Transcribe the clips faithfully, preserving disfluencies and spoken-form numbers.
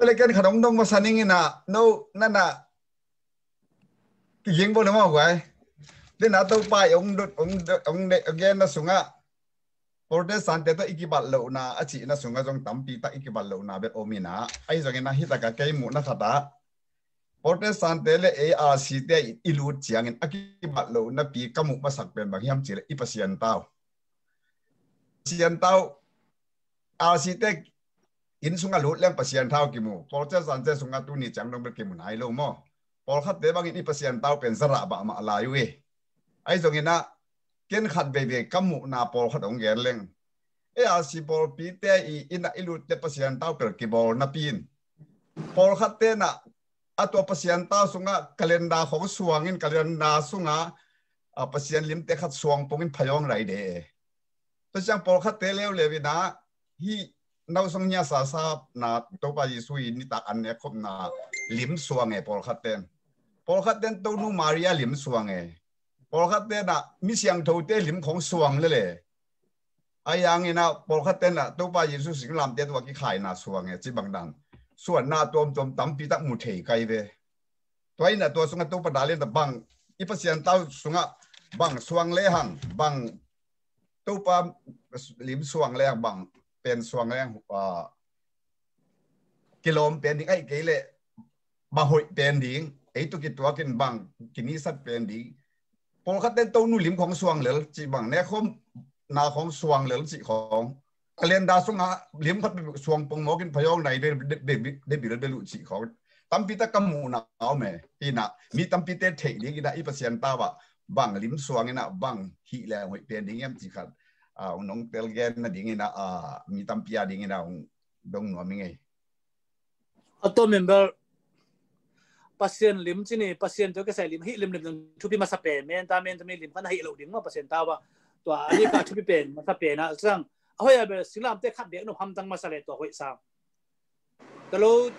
le ken khat hong dong masa ning ina, no, nana, kiging bo na ma guai. Dena Topa i hong dot, hong dot, hong de, hong gen na sungah Protestant te tawh i kibat lohna a cihna sungah zong tampi tak i kibat lohna bek om ina. Ahi zongin a hi taka kei muhna khatah Protestant te le A R C te i lut ciangin a kibat lohna pi ka muh masak pen bang hiam cih le i Pasian tau. Pasian tau, R C te inn sungah lut leng Pasian tau kimu. Protestant te sungah tuni ciang dong bel kimu nai lo maw. Pawlkhat te bangin i Pasian tau pen zarah bah mah lai uh hi. Ahi zongin a ken khat veivei ka muhna pawlkhat hong gen leng, A R C pawlpi te i inn ah i lut te Pasian tau pel kibawl napi in pawlkhat te na a tua Pasian tau sungah calendar khong suangin, calendar sungah a Pasian lim te khat suang pongin phayawng lai de. Tua ciang pawlkhat te leuleu ina hi nausong nia sasa na Topa Jesu i nitak an ne khopna lim suang e pawlkhat ten. Pawlkhat ten Tonu Maria lim suang e. Pawlkhat ten a mi siangtho te lim khong suang lele. A yang ina pawlkhat ten a Topa Jesu singlamte tua kikhaina suang e ci bang dan. Suanna tuamtuam tampi tak mu thei kai ve. Tua ina tua sungah Topa dalin ta bang i Pasian tau sungah bang suang le hang bang Topa lim suang le hang bang pen suang le hang, ah, kilawm pen ding ahi kei le bang hoih pen ding, ei tu kituakin bang kinisat pen ding. Pawlkhat ten Tonu lim khong suang lel ci bang ne khom na khong suang lel ci khong. Calendar sungah lim khat suang pong mawkin phayawng nai de bil belu ci khong. Tampi tak ka muhna om e. Ina mi tampi te theih ding ina i Pasian tau ah bang lim suang ina bang hih le hoih pen ding hiam ci khat. Ah, nong tel gen na ding ina, ah, mi tampi a ding ina dong nuam i ngei. A tua member Pasian lim ci ni, Pasian tua kisai lim, hih lim lim thupi masa pen, men ta men ta mi lim kan hih lo ding ma Pasian tau ah. Tua a ni ka thupi pen, masa pen a sang. A hoih a bel singlamte khat bek nop hamtang masa le tua hoih sang. Talo,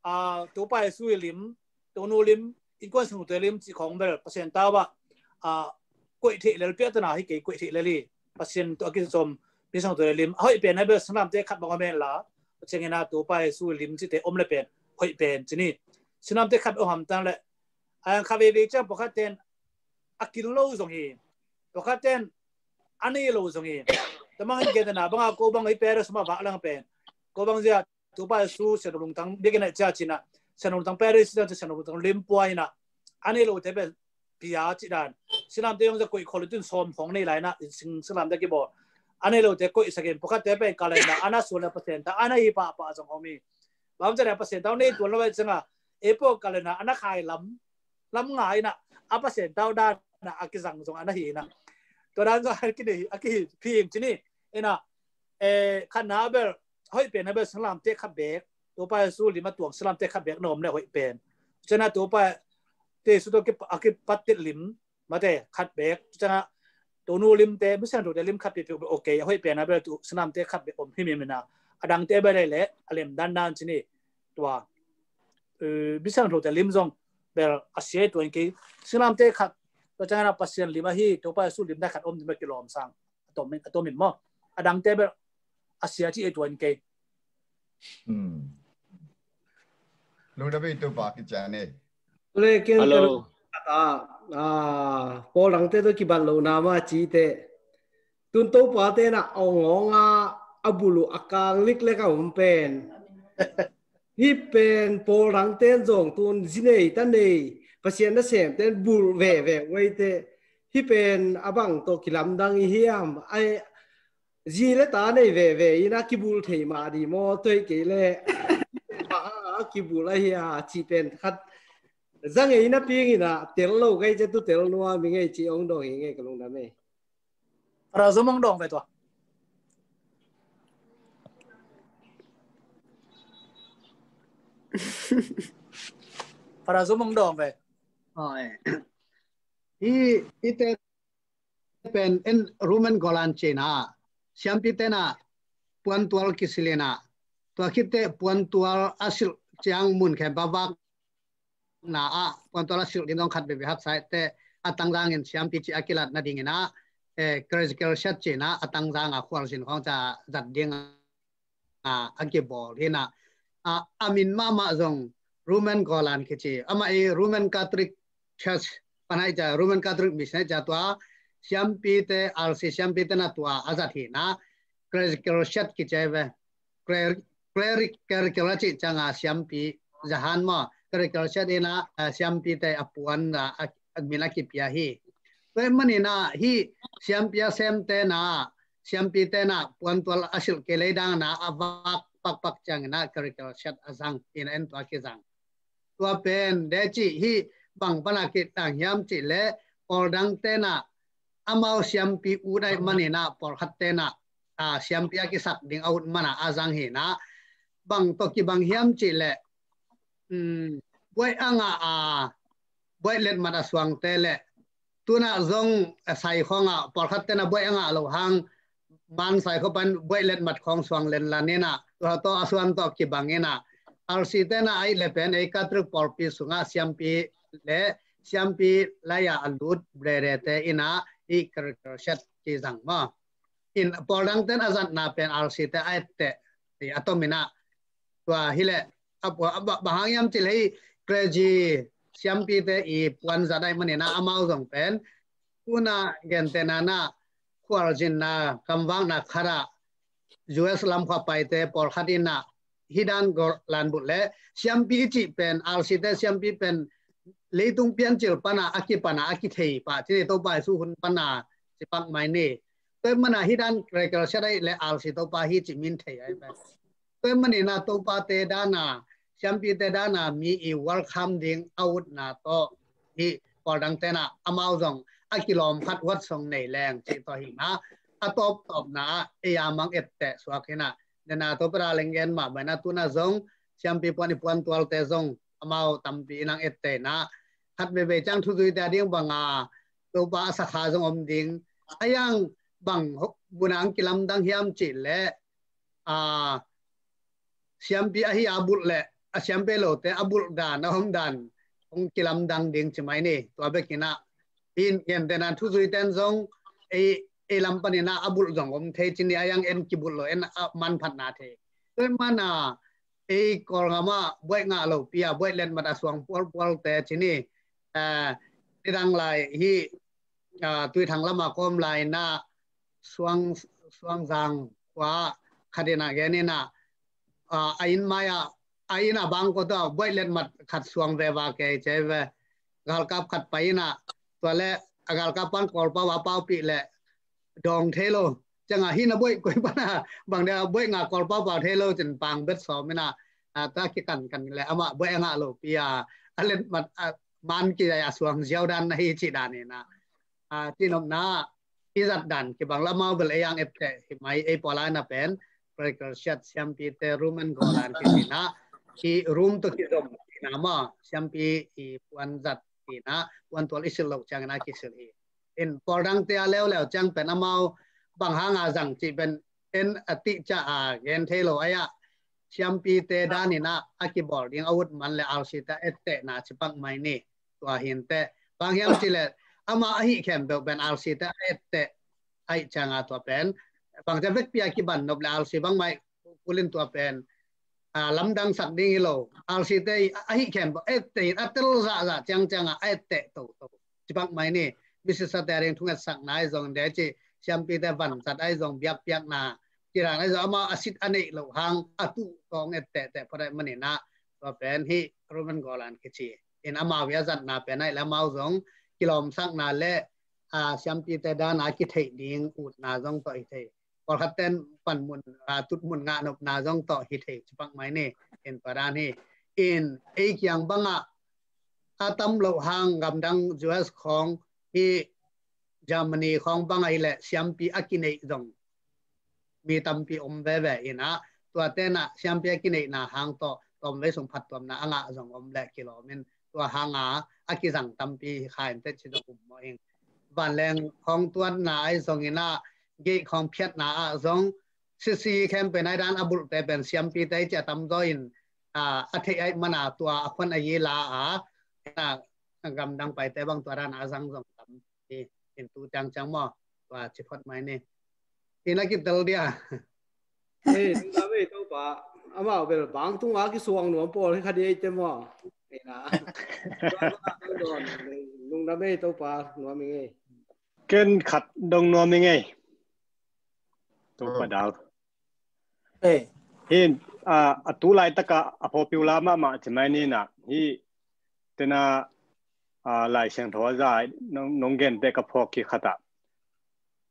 a, Topa Jesu i lim, Tonu lim, innkuan sangte lim ci khong bel Pasian tau ah, a, koih theih lel piak tana hi kei koih theih lel hi. Pasian tua a kisawm, mi sangte lim, a hoih pen a bel singlamte khat bang om hen la, Pasian ina Topa Jesu i lim cite om le pen, hoih pen ci ni. Singlamte khat om hamtang le, a yang kha veivei ciang pawlkhat ten a kin lo zong hi. Pawlkhat ten a nei lo zong hi. Tamang in gen tana banga ko bang i Paris ma vak lang pen. Ko bang zia Topa Jesu sian lungtang biakin a cia cina sian lungtang Paris sian lungtang lim pua ina a nei lo te pen pia ci dan. Singlamte yong za koih khol tun sawm khong nei lai na sing singlamte kibawl. A nei lo te koih sakin pawlkhat te pen calendar ana suan le Pasian ta ana hi pahpah zong om hi. Bang ca le Pasian tau nei tuan lo bai canga e pawh calendar ana khai lam lam ngai na a Pasian tau dan na a kizang zong ana hi na. Tua dan zong a kinei a kihi phim ci ni. Ina, eh, khat na bel hoih pen a bel singlamte khat bek Topa Jesu lim a tuang singlamte khat bek na om le hoih pen. Cana Topa te su to a kipat tet lim mate khat bek. Cana Tonu lim te mi siangtho te lim khat bek bek ok. A hoih pen a bel tu singlamte khat bek om himhim ina. A dangte bel le a lem dandan ci ni. Tua, eh, mi siangtho te lim zong bel a sia i tuan kei. Singlamte khat tua ciangin a Pasian lim ahi Topa Jesu lim na khat om ding bel kilawm sang. A tom in, a tom in maw. A dangte bel a sia ci i tuan kei. Hmm. Lungdam ei Topa kician ei. Le ken ka Hello. Kata, ah, pawl dangte tawh kibat lohna ma cite. Tun Topa te na a ong ong a a bulu a kang lik lek a om pen. Hi pen pawl dang ten zong tun zi nei ta nei Pasian nasem ten bul ve ve uai te. Hi pen a bang tawh kilamdang i hiam? Ai, zi le ta nei ve ve ina kibul thei mah di maw, toi kei le a kibul ahi a ci pen khat. Zang ei na ping ina tel lo kai ce tu tel nuam i ngei ci ong dong i ngei ka lungdam ei. Para zo mong dong ve tua. Para zo mong dong ve. Oi. I, i te pen en Roman Golan cina. Siampi tena puantual kisilina. Tua khit te puantual a silh ciang mun khen bavak na a puantual a silh ding dong khat bebe hak sai te a tangzang in siampi ci a kilat na ding ina, eh, critical set cina a tangzang a khual sin khong ca zat ding a, a kibawl hina. a, a min mahmah zong Roman Golan kici. Amah i Roman Catholic Church pan ahih ciang, Roman Catholic Mission ahih ciang tua siampite, R C siampite na tua a zat hi na, clerical shed kici ve. Cler-, cleric, clerical a cih ciang a siampi, zahan maw, clerical shed in a, a, siampite a puan a, a, a min a kipia hi. Tua ahih manin a hih siampi a semte na, siampite na puantual a silh kei lei dang na a vak pakpak ciangin a clerical shed a zang, in a en tua kizang. Tua pen deci hih bang pan a kidang hiam cih leh, pawl dangte na amau siampi ut ahih manin a pawlkhatte na, a, siampi a kisak ding a ut man a a zang hi na, bang tawh kibang hiam cih leh, um, buaih a ngah a, buaih letmat a suangte leh, tu-in a zong, eh, sai khawng a, pawlkhatte na buaih a ngah lo hang, man sai khawng pan buaih letmat khawng suang lenlan in a, tua tawh a suan tawh kibang in a, R C te na ahih leh pen ei Catholic pawlpi sungah siampi leh siampi lai-a a lut brede te in a, hih clerical shed kizang maw. In pawl dangte na a zatna pen R C te a etteh, i a tom in a, tua hi leh, a, a, a, bang hang hiam cih leh hih clergy siampite i puan zat ahih manin a amau zong pen, tu-in a gentehna na khualzinna, kamvakna khat ah U S lam khua paite pawlkhat in a hih dan Golan bulh leh siampi i cih pen, R C te siampi pen leitung piancil pan a a kipan a a kithei pah ci ni, Topa Jesu hun pan a ci pak mai ni. Tua ahih man a hih dan clerical shed ahih leh R C Topa hi cih min thei ahi pen. Tua ahih manin a Topate dan a, siampite dan a mi i welcome ding a utna tawh hih pawl dangte na amau zong a kilawm khat wat song nei leng cih tawh hi na, a tawptawpna ah ei a mang etteh suak hi na, dena Topa da leng gen mahmah in a tu-in a zong siampi puan i puantualte zong amau tampi in ang etteh na, khat veivei ciang thuzuite a ding bang a Topa a sakha zong om ding, a yang bang ho-, mun a ang kilamdang hiam cih leh, a, siampi ahi a bulh leh a siampi lote a bulh dan, a om dan hong kilamdang ding ci mai ni. Tua bek in a, in gentehna thuzuite in zong ei, ei lam panin a a bulh zong om thei ci ni, a yang en kibulh lo, en a manphatna thei. Tua ahih man a ei Kawlgam ah buaih ngah lopi a buaih letmat a suang pualpualte ci ni, eh, nidang lai hih, ah, Tuithang lam a kawm lai in a Suang, Suangzang khua khat in a gen in a, ah, a inn mai ah, a inn a bangkua tawh buaih letmat khat suang veva kei ci ve. Galkap khat pai in a, tua leh a galkap pan Kawlpau a paupih leh dawng thei lo. Ciang a hih na buaih koi pan a, bang dia buaih ngah Kawlpau pau thei lo cin pang bet sawm in a, ah, tua kikankan leh amah buaih a ngah lopi a, a letmat, a man kizai a suang ziau dan na hi cih dan in a, ah, ci nopna i zat dan kibang leh amau bel ei ang etteh hi mai, ei pawl a na pen clerical shed siampite Roman Golan kici na, hih Rome tawh kizom hi na maw, siampi i puan zat hi na, puantual i silh loh ciangin a kisilh hi. In pawl dangte a leuleu ciang pen amau bang hang a zang cih pen en a tih ciang a gen thei lo ahi a, siampite dan in a a kibawl ding a ut man leh R C te a ettehna ci pak mai ni. Tua hi inteh, bang hiam cih leh amah ahi khempeuh pen R C te a etteh ahih ciang a tua pen bang ci a vekpi a kiban nop leh R C bangmah i kulin tua pen, ah, lamdang sak ding hi lo. R C te ahi khempeuh a etteh in a tel zahzah ciangciang a a etteh toto ci pak mai ni. Misisate a ding thungetsakna ahi zong, deci siampite vanzat ahi zong, biakpiakna kidan ahi zong, amau a sit a neih loh hang a tuh tawh ettehteh phot ahih manin a, tua pen hih Roman Golan kici in amau i a zatna pen ahih leh amau zong kilawmsakna leh, ah, siampite dan a kitheih ding utna zong tawh hi thei. Pawlkhat ten panmun, ah, tutmun ngah nopna zong tawh hi thei ci pak mai ni. In tua dan hi. In ei kiang bang ah a tam loh hang gamdang U S khawng, hih Germany khawng bang ahih leh siampi a kineih zong mi tampi om veve in a, tuate na siampi a kineihna hang tawh tawmvei sung phattuamna a ngah zong om leh kilawm in, tua hang a a kizang tampi hi kha inteh ci zong um mawh ing. Vanleng khawng tuanna ahi zongin a, gate khawng phiatna ah zong, sisi khempeuh nai dan a bulhte pen siampite ci a tamzaw in, ah, a theih ahih man a tua a khuan a yi la a, a gamdang paite bang tua dan a zang zong tam hi. In tu ciangciang maw, tua ci phot mai ni. In a kitel dia. Ei, tung ta vei Topa. amau bel bangtung a kisuang nuam pawl hi kha ding ei te maw? Ina. Lungdam ei, Topa nuam ing ei. Ken khat dong nuam ing ei. Topa dal. Ei. Hin, a, a tu laitak a a pawlpi uh la mahmah ci mai ni na. Hi tena, a, Lai Siangtho a za nong, nong gente ka phawk kik khat ah,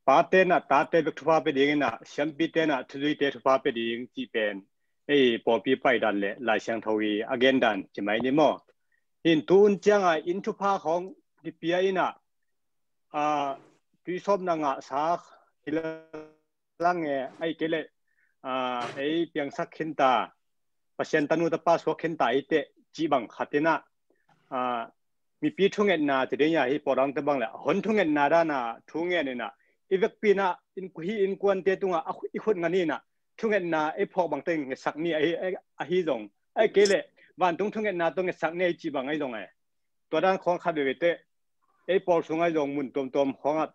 pate na tate bek thupha pia ding ina, siampite na thuzuite thupha pia ding cih pen ei pawlpi paidan le Lai Siangtho i a gendan ci mai ni maw? Hin tu hun cianga inn thupha khawng kipia ina, a, tuisawpna ngahsa hi la lang e, ahih kei leh, a, ei piangsak khinta, Pasian tanu tapa suak khinta hi teh cih bang khat ina, a, mipi thungetna ci ding a, hi pawlrangte bang le hon thungetna dana thu ngen ina, i vekpi ina, in, hi innkuante tunga a khu-, i khut ngan ina thungetna ei phawk bangte ngetsak ni ahi, ahi zong, ahih kei leh vantung thungetna tawh ngetsak ni ahi cih bang ahi zong e. Tua dan khawng khat veve teh ei pawl sungah zong mun tuamtuam khawngah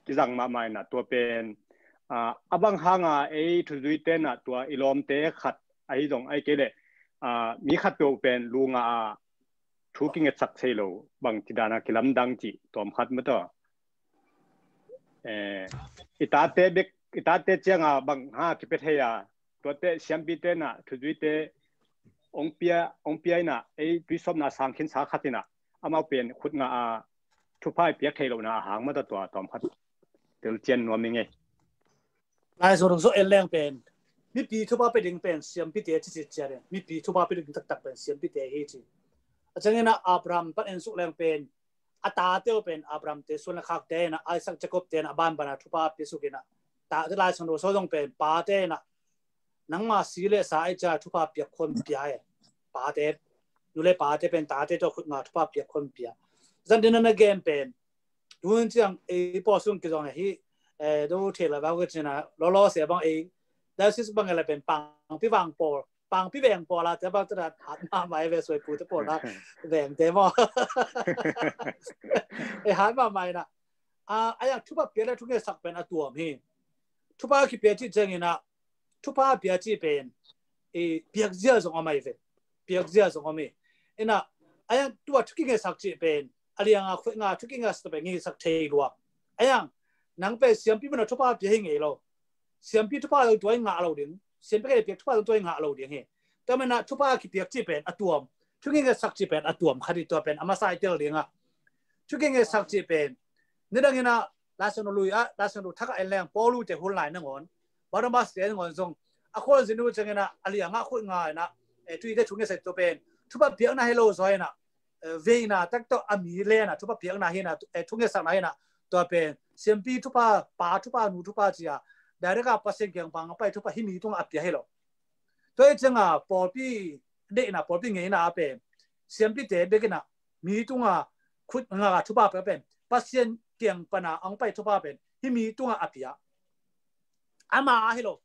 kizang mahmah ina tua pen, a, a bang hanga ei thuzuite na tua i lawmte khat ahi zong ahih kei leh, a, mi khat peuh pen lunga a thu kingetsak thei lo bang ci dana kilamdang cih tuam khat mataw. Eh, i tate bek, i tate cianga bang ha kipia thei a, tuate siampite na thuzuite ong pia, ong pia ina, ei tuisawpna sang khinsa khat ina, amau pen khut ngah a thupha i piak thei lohna a hang mataw tua tuam khat telcian nuam ing ei. Lai Siangtho sung en leng pen mipi thupha pia ding pen siampite ci ci ciat e. Mipi thupha pia ding taktak pen siampite hi ci. A ciangin a Abraham pan en suk leng pen a tate uh pen Abraham te suan le khakte ina, Isaac, Jacob te ina a banbana thupha pia suk ina, tate Lai Siangtho sung zong pen pate ina nangma si le sa ei cia thupha piak khon pia e. Pate, nu le pate pen tate tawh khut ngah thupha piak khon pia. Zan dina na gen pen tu hun ciang ei pawl sung kizong hi, eh, do thei la bang ka cina lolo se bang ei diocese bang la pen pangpi vang pawl, pangpi veng pawl a te bang te hat mahmah ei ve, suaipu te pawl a veng te maw. Ei hat mahmah ina, a, a yang thupha pia le thungetsak pen a tuam hi. Thupha kipia cih ciang ina thupha pia cih pen i piakzia zong om ahi ve. Piakzia zong om hi. Ina, a yang tua thu kingetsak cih pen a lianga khut ngah thu kingetsak pen ngetsak thei lua. A yang nang pen siampi muna thupha pia hi ngei lo. Siampi thupha lo tua i ngah lo ding. Siampi ka piak thupha lo tua i ngah lo ding hi. Tua mena thupha kipiak cih pen a tuam. Thu kingetsak cih pen a tuam khat hi, tua pen a masa i tel dinga. Thu kingetsak cih pen nidang ina Lai Siangtho lui a, Lai Siangtho thak a en leng Paulu te hun lai nangawn, Barnabas te nangawn zong a khualzin uh ciangin a, a lianga khut ngah ina, eh, tuite thu ngetsak tua pen thupha piakna hi lo zaw ina, eh, veina tak tawh a mi lena thupha piakna hi ina, eh, thu ngetsakna hi ina, tua pen siampi thupha, pa thupha, nu thupha cia direct a Pasian kiang pang a pai thupha hi mi tunga a pia hi lo. Tua hi cianga pawlpi deihna, pawlpi ngeina a pen siampite bek ina mi tunga khut ngah a thupha pia pen Pasian kiang pana ang pai thupha pen hi mi tunga a pia. Ama a hi lo.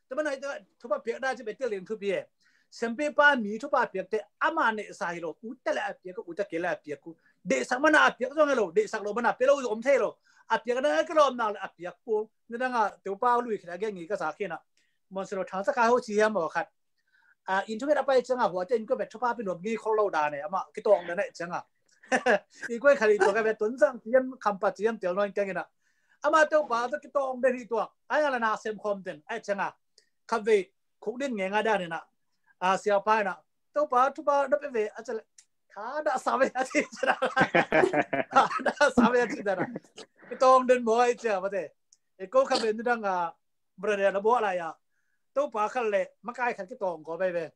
Tua mana thupha piak da ci pen tel ding thupi e. Siampi pa mi thupha piakte ama neihsa hi lo. Uta le a piak, uta kei le a piak, deihsak mana a piak zong hi lo, deihsak lo mana pia lo zong om thei lo. A piak na ka lawm nak le a piak pu. Nidanga teupa lui khit a gen ngi ka sa khin a. Monsignor Thang Sa Khai ho ci hiam maw khat. A, inn thunget a pai cianga huate inn ko bet thupha pi nuam ngi khol lo dan e, ama kitawng dan e cianga. I koi khali tua ka bet tun sang ciam, khampa ciam tel nuan keng ina. Ama teupa tawh kitawng den hi tua. Ai ala na sem khom den ai cianga. Khat vei khuk din nge nga dan ina. A, siapa ina. Teupa thupha na pe ve a cale. Tha da sa ve a ci cianga. Tha da sa ve a ci cianga. Kitawng den maw ai cia mate. E ko khat vei nidanga brother na buah lai a. Topa khat le makai khat kitawng ko bai ve.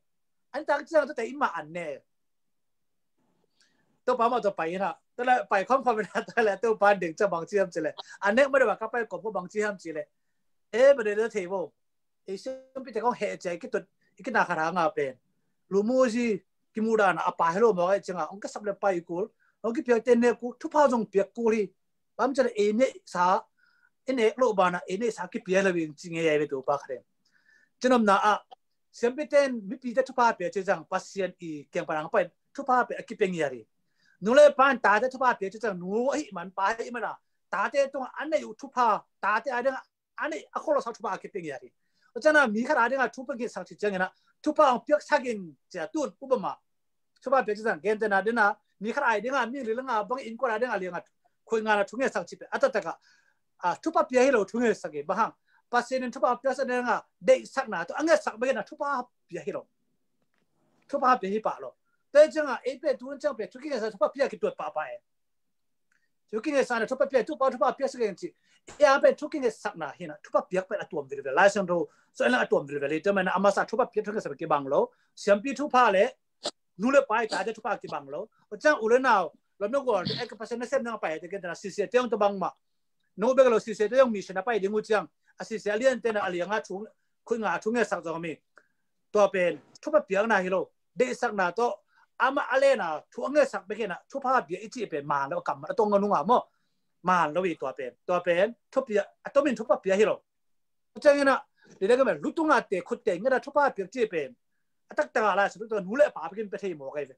An tak ciang tua te i ma an ne. Topa ma tua pai ina. Tua le pai khom khom ina tua le Topa ding cia bang ci hiam ci le. An ne ma de ba ka pai ko bang ci hiam ci le. E brother thei bo. E siampi te kong he cia i kitut, i kina khat hanga pen. Lu mu zi kimu dana a pa hi lo mawk ai cianga. Ong ka sap le pai kul. Ong kipiak te ne kul. Thupha zong piak kul hi. Bang ciang ei neihsa, i nek loh banah ei neihsa kipia lo in ci ngei a i ve Topa khat in. Cinomna ah siampi ten mipi te thupha pia ci ciang Pasian i kiang panang pai thupha pia a kipia ngiat hi. Nu le pa in tate thupha pia ci ciang nu ahi man pa ahi mana tate tungah a nei uh thupha, tate a ding a nei a kholo sa thupha a kipia ngiat hi. Tua ciangin ah mi khat a dingah thupha ngetsak cih ciangin ah thupha hong piaksak in ci a, tun upama thupha piak cih ciang gentehna dingin ah mi khat a dingah mi li le nga bang innkuan a dingah li nga khut nga na thu ngetsak cih pen a taktak ah thupha pia hi lo, thu ngetsak hi. Bang hang? Pasian in thupha piaksak dingah deihsakna tawh a ngetsak bek in ah thupha pia hi lo. Thupha pia hi pah lo. Tua ciangin ah ei pen tu hun ciang pen thu kingetsak thupha pia kituat pahpah e. Thu kingetsakna thupha pia, thupha, thupha piaksak in ci. Ei a pen thu kingetsakna hi in ah thupha piak pen a tuam vilvel. Lai Siangtho sung en leng a tuam vilvel hi. Tua manin ah a masa thupha pia, thu ngetsak pen kibang lo. Siampi thupha le nu le pa i tate thupha kibang lo. Tua ciang u le nau, lawm le gual, eh, ka Pasian nasem ding a pai te, gentehna sisia te hong tua bangmah. No bek lo, sisia te hong mission a pai ding uh ciang a sisia a liante in ah a lianga thu, khut nga thu ngetsak zong a mi. Tua pen thupha piakna hi lo. Deihsakna tawh amah a lena thu a ngetsak bek in ah thupha pia i cih pen man lo, a kam a tong a nunga maw. Man lo hi tua pen. Tua pen thupha pia, a tomin thupha pia hi lo. Tua ciangin ah didang pen lutunga te khutte nget a thupha piak cih pen a taktak ah Lai Siangtho tawh nu le pa bek in pia thei mawk ahi ve.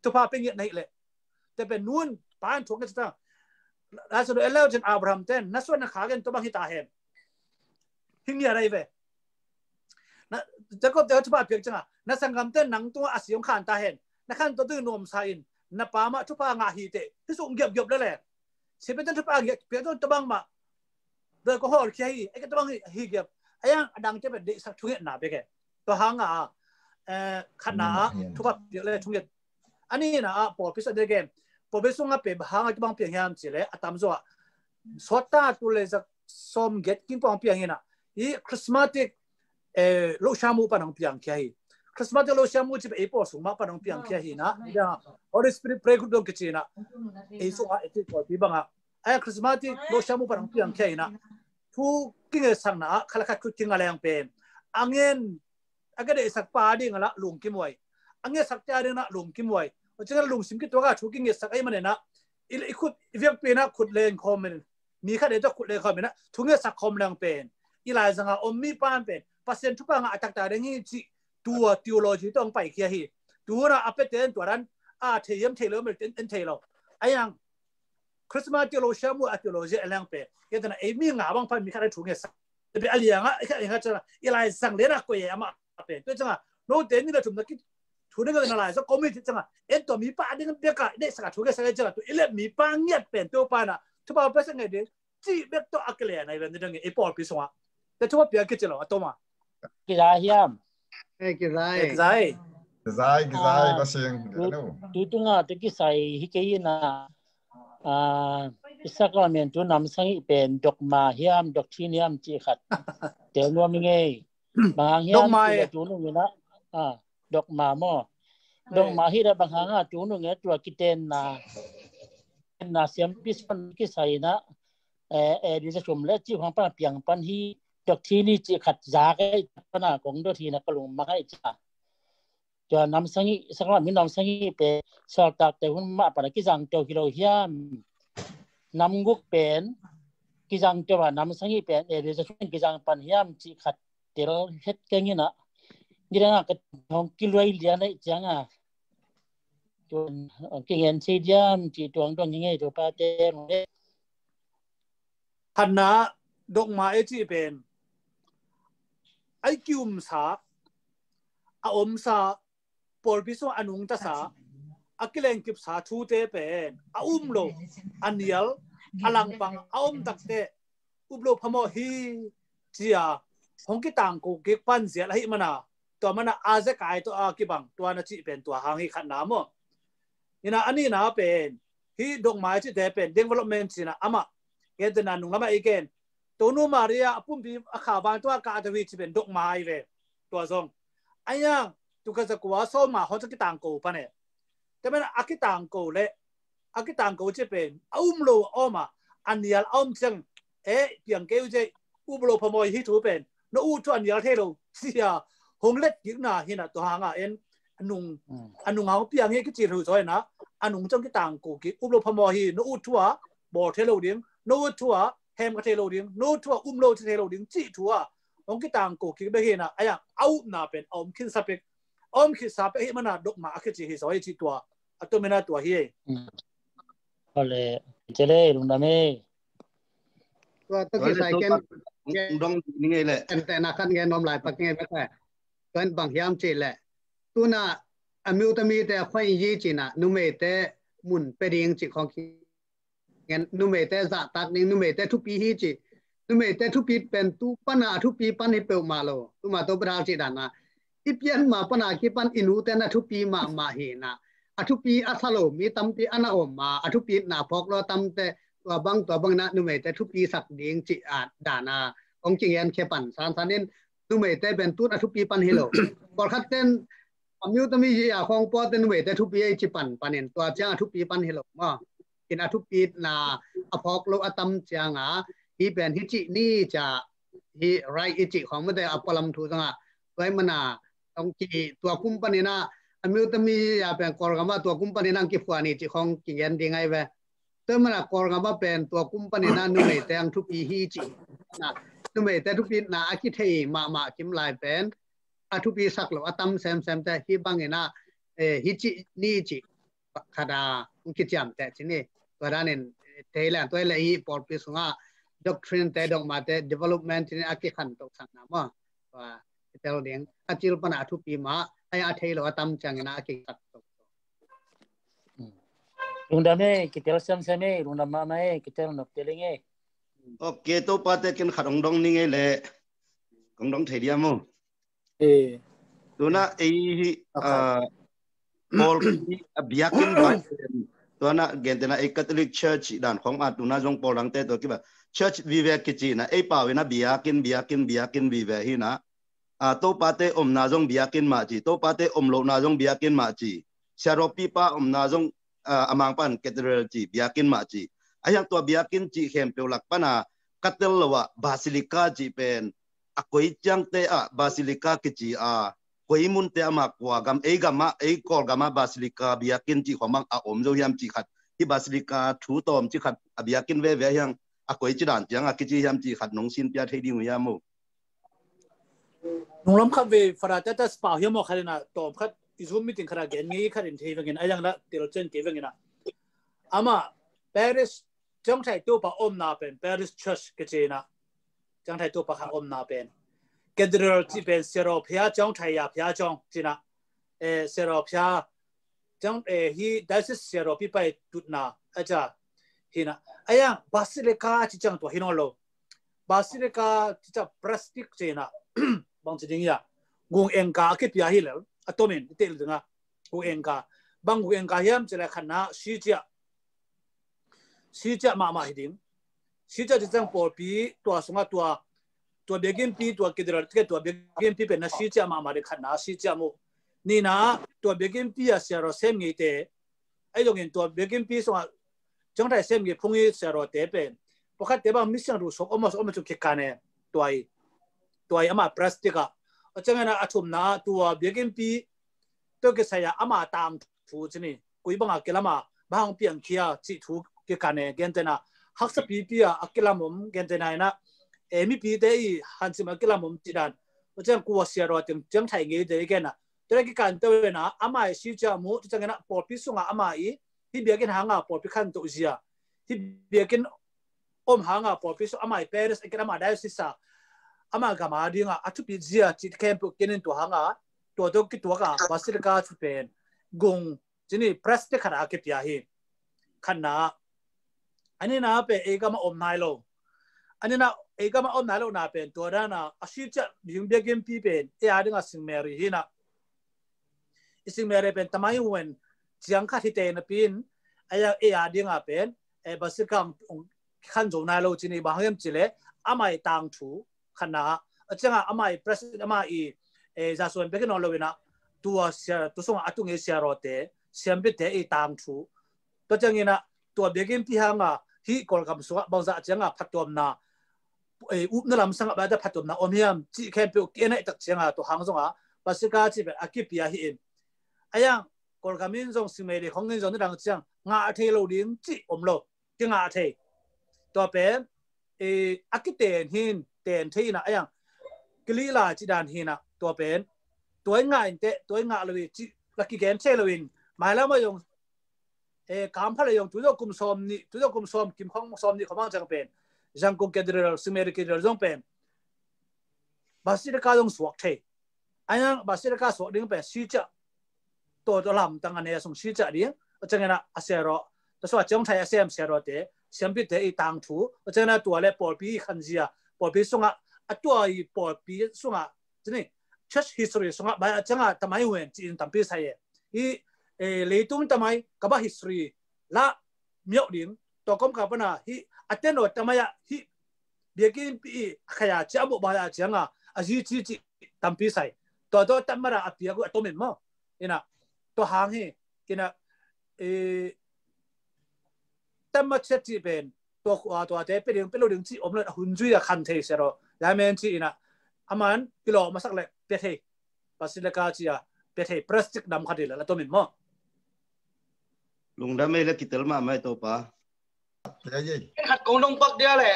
Thupha pia ngiat na hih leh. Tua pen nu in pa in thu a ngetsak ta. Lai Siangtho en leu cin Abraham ten na suan na khak in tua bang hi ta hen. Hi ngiat ahi ve. Na, Jacob te thupha piak ciangin ah na sanggamte nang tungah a si hong khan ta hen. Na khan tua tungin nuamsa in na pa mah thupha ngah hi teh, hi sung giapgiap lel e. Siampi ten thupha ngiat piak tawh tua bangmah doi ka hawlkhia hi, ei ka tua bang hi, hi giap. A yang a dangte pen deihsak thungetna bek e. Tua hangah, eh, khatna ah thupha piak le thunget. A nihna ah pawlpi sung a dek e. Pawlpi sungah pen bang hangah tua bang piang hiam cih leh a tamzaw ah sawt ta tu le za sawm giat kim pawng piang hi in ah, i charismatic, eh, lohsiam uh pan hong piangkhia hi. Charismatic lohsiam uh cih pen ei pawl sung mah pan hong piangkhia hi in ah, Holy Spirit prayer group dong kici in ah, ei sungah ei pawlpi bangah, eh, charismatic lohsiam uh pan hong piangkhia hi in ah, thu kingetsakna ah khat le khat khut kinga leng pen a ngen a ka deihsak pa ding a lah lungkim uh hi. A ngetsak te a ding a lah lungkim uh hi. Tua ciangin lungsim kituak a thu kingetsak ahih manin ah i, i khut i viakpi in ah khut leng khawm in, mi khat deih tawh khut leng khawm in ah thu ngetsak khawm leng pen i laizang a om mipa in pen Pasian thupha ngah a taktak ding hi cih tua theology tawh hong paikhia hi. Tu hun ah a pia ten tua dan a thei hiam thei lo, en thei lo. A yang Christmas theology mu a theology a leng pen, kei tana ei mi nga bang pan mi khat a thu ngetsak. Te pen a liang a, i khat i khat ciang a, i laizang lian a koih e amah pen. Tua ciang a, note ni la thum na ki thu ngetna laizang committee ciang a, en tua mipa a ding bek a, i deihsak a thu ngetsak ciang a, tua i leh mipa ngiat pen tua pan a thupha piaksak ngei ding cih bek tawh a kile a nai ven ding i pawlpi sungah. Te thupha piak kici lo a tom a. Kizai hiam? Eh, kizai. Eh, kizai. Kizai, kizai, ah, Pasian. Tu, tu tunga tu kisai hi kei in a, ah, i sacrament tu namsang i pen dogma hiam, doctrine hiam cih khat tel nuam i ngei. Bang hang hiam dogma cih leh e. Tu nung in a, ah, dogma maw. Eh. Dogma hi leh bang hang a tu nung in a tua kitenna, na siampi sung kisai in a, eh, eh, di sa sum le cih hong pan piang pan hi doctrine cih khat za kei pan a kong dot hi na ka lung mak ai ca. Tua namsang i, sacrament namsang i pen sawltakte hun mah pan a kizang teu hi lo hiam? Nam guk pen kizang teu a namsang i pen, eh, di sa sum kizang pan hiam cih khat tel het keng in a. Ni dang a ka hong kiluai lian ai ciang a. Tuan, ah, kingen sei diam, ci tuang tuang ngei tu pa te nung le. Khatna dogma e cih pen, ai kiumsa, a omsa, pawlpi sung a nungtasa, a kilengkipsa thute pen, a um lo, a nial, a langpang, a om takte, up lo phamawh hi, cia, hong kitangko kik pan ziat ahih mana, tua mana a zekai tawh a kibang, tua na cih pen tua hang hi khatna maw. Ina a nihna pen, hi dogma cihte pen, development cina amah, gentehna nung lamah i gen, Tonu Maria a pumpi a kha vang tua ka a tawi cih pen dogma i ve, tua zong. Aya, tu ka zakua sawma hon sa kitangko pan e. Te mana a kitangko le, a kitangko cih pen, a um lo a om a, a nial a om ciang, eh, piang kei uh cih, up lo phamawh hi thu pen, no ut thu a nial thei lo, cia, hong let kikna hi na tua hang a en, a nung, mm, a nung hang piang hi kici thu zaw hi na, a nung ciang kitangko kik, up lo phamawh hi, no ut thu a, bawl thei lo ding, no ut thu a, hem ka thei lo ding, no ut thu a, um lo thei lo ding, cih thu a, hong kitangko kik bek hi na, aya, a upna pen, a om khinsa pek, a om khitsa pek hi mana dogma a kici hi zaw hi cih tua, a tua mina tua hi. Mm. Ole, cele, lungdam e. Tua tawh kisai ken dong ni ngei leh, ken te na khat ngen nuam lai pak ngei bek le. Tua in bang hiam cih leh, tuna a miuta mite a khuai yi cina numeite mun pe ding cih khong ki ngen, numeite zahtak ding, numeite thupi hi cih. Numeite thupi pen tu pana a thupi pan hi peuhmah lo. Tuma to pethal cih dana i pian ma pana kipan i nute na thupi mahmah hi na. A thupi a sa lo mi tampi ana om ma, a thupi na phawk lo tamte, tua bang tua bang na numeite thupi sak ding cih a dana kong kingen khe pan sansan in numeite pen tun a thupi pan hi lo. Pawlkhat ten a miuta mi yi a khong pawte numeite thupi ei ci pan panin tua ciang a thupi pan hi lo maw. In a thupitna a phawk lo a tam cianga hi pen hi cih ni ca hi right i cih khong mate a pualam thu zanga tua i mana tong ki tua kum panina a miuta mi yi a pen Kawlgama tua kum panina ang kiphua ni cih khong kingen ding ai ve. Tua i mana Kawlgama pen tua kum panina numeite ang thupi hi cih na numeite thupitna a kithei mahmah kim lai pen a thupi sak lo a tam semsem te hi bangina hi cih ni cih khata hong kiciam te cini. Tua danin thei le tua le hi pawlpi sunga doctrine te dogma te development cini a kikhan to sang na maw. Tua tel ding a cil pana a thupi ma ai a thei lo a tam ciangina a kisak to. Lungdam e, kitel semsem e, lungdam mahmah e, kitel nop teling e. Ok, Topa te kin khat hong dong ni ngei le hong dong thei dia maw. Eh. Tuna ei hi a pawl a biakin ba tuna gentena ei Catholic Church dan khong a tuna zong pawl dangte to kiba church vive kici na ei pawina biakin biakin biakin vive hi na. A Topa te omna zong biakin mah ci, Topa te om lohna zong biakin mah ci, siaropi pa omna zong a mangpan cathedral ci biakin mah ci. A hiang tua biakin ci khempeuh lak pana ka tel lo ah basilica ci pen a koi ciangte ah basilica kici a koi munte ama kua gam ei gam ah ei Kawlgam ah basilica biakin ci khomang a om zo hiam ci khat hi basilica thu tawm ci khat a biakin veve a hiang a koi ci dan ciang a kici hiam ci khat nong sin pia thei ding uh hiam uh. Nunglam khat ve fara tata spa hiam aw khat ina tawm khat i Zoom meeting khat a gen ngei khat in thei vengin a yang la tel chen kei vengin a ama parish ciangthai Topa omna pen parish church kici na. Ciangthai Topa kha omna pen cathedral ci pen siaro phia ciangthai ya phia ciang cina. Eh, siaro phia ciang eh hi diocese siaropi pai tutna a ca hina. A yang basilica ci ciang tua hi nawn lo. Basilica ci ciang plastic cina bang ci ding ya gung engka a kipia hi lo a tomin i tel dinga gung engka bang gung engka hiam ci le khanna si cia si cia mahmah hi ding. Si cia ci ciang pawlpi tua sunga tua tua biakinpi tua cathedral ticket tua biakinpi pen na si cia mahmah ding khatna si cia mu. Nina tua biakinpi a siaro sem ngei te ai dongin tua biakinpi sunga ciangthai sem ngei phung i siaro te pen pawlkhat te bang misiang ru sok om a sok om a cu kikane tuai tuai ama plastic a a ciangin a thumna tua biakinpi tua kisai a ama tang thu cini kui banga kilama bang piang khia ci thu kikane gentena haksa pipi a a kilam om gentena ina e mipi te i hansim a kilam om ci dan a ciang kua siaro ting ciangthai ngei te i gena tua kikan tawena ama i si cia mu tu ciangina pawlpi sunga ama i hi biakin hanga pawlpi khan to zia hi biakin om hanga pawlpi sung ama i parish a kin ama diocese a ama gama dinga a thupi zia ci khempeuh kinin tua hanga tua to kituaka basilica ci pen gung cini plastic khat a kipia hi khanna. Anina pen ei gama om nai lo. Anina ei gama om nai lo na pen tua dana a si cia ding biakinpi pen ei a dinga sing Mary hina. I sing Mary pen tamai huen ciang khat hi te na pin a yang ei a dinga pen ei basilica khan zo nai lo cini bang hiam ci le ama i tang thu khanna a cianga ama i president ama i zasuan bekin nawn lo ina tua sia tu sunga a tu ngei siaro te siampi te i tang thu tua ciangina tua biakinpi hanga hi Kawlgam sunga bangza cianga phattuamna upna lam sanga bata phattuamna om hiam ci khempeuh ki enai tak cianga tua hang zonga basilica ci pen a kipia hi in a yang Kawlgam in zong singmei le khong in zong nidang ciang ngah thei lo ding ci om lo kingah thei tua pen a kiten hin ten thei ina a yang kilila ci dan hina tua pen tua i ngah in te tua i ngah lo i ci la kigen thei lo in mailama zong e kampha le yong tuzo kum som ni tuzo kum som kim khong som ni khomang chang pen Zangkong Cathedral, Saint Mary Cathedral zong pen basilica zong suak thei. Ayang basilica suak ding pen sicia, tua tua lamtang a ne sung sicia ding. A ciangin a siarawh, tua sua ciang thai a sem siarawhte, siampite i tangthu, a ciangin a tua le pawlpi i khanzia, pawlpi sungah, a tua i pawlpi sungah, cini, church history sungah bai a ciangah tamai wen ci-in tampi sai e. Hi, eh, leitung tamai kaba history la miau ding, tua kom ka pana hi a teno tamai a hi biakin pi i khaya cia bo bai a cianga a zi ci ci tampi sai. Tua tua tamara a piak uh a tomin maw. Ina tua hang hi, ina, eh, tamma ciat ci pen tua khua tuate pe ding pe lo ding ci om lo a hun zui a khan thei sero. Lai men ci ina aman kilo masak le pe thei. Basilica ci a pe thei plastic nam khat hi le la tomin maw. Lungdam ei le kitel mahmah ei Topa. Khat kong dong pak dia le.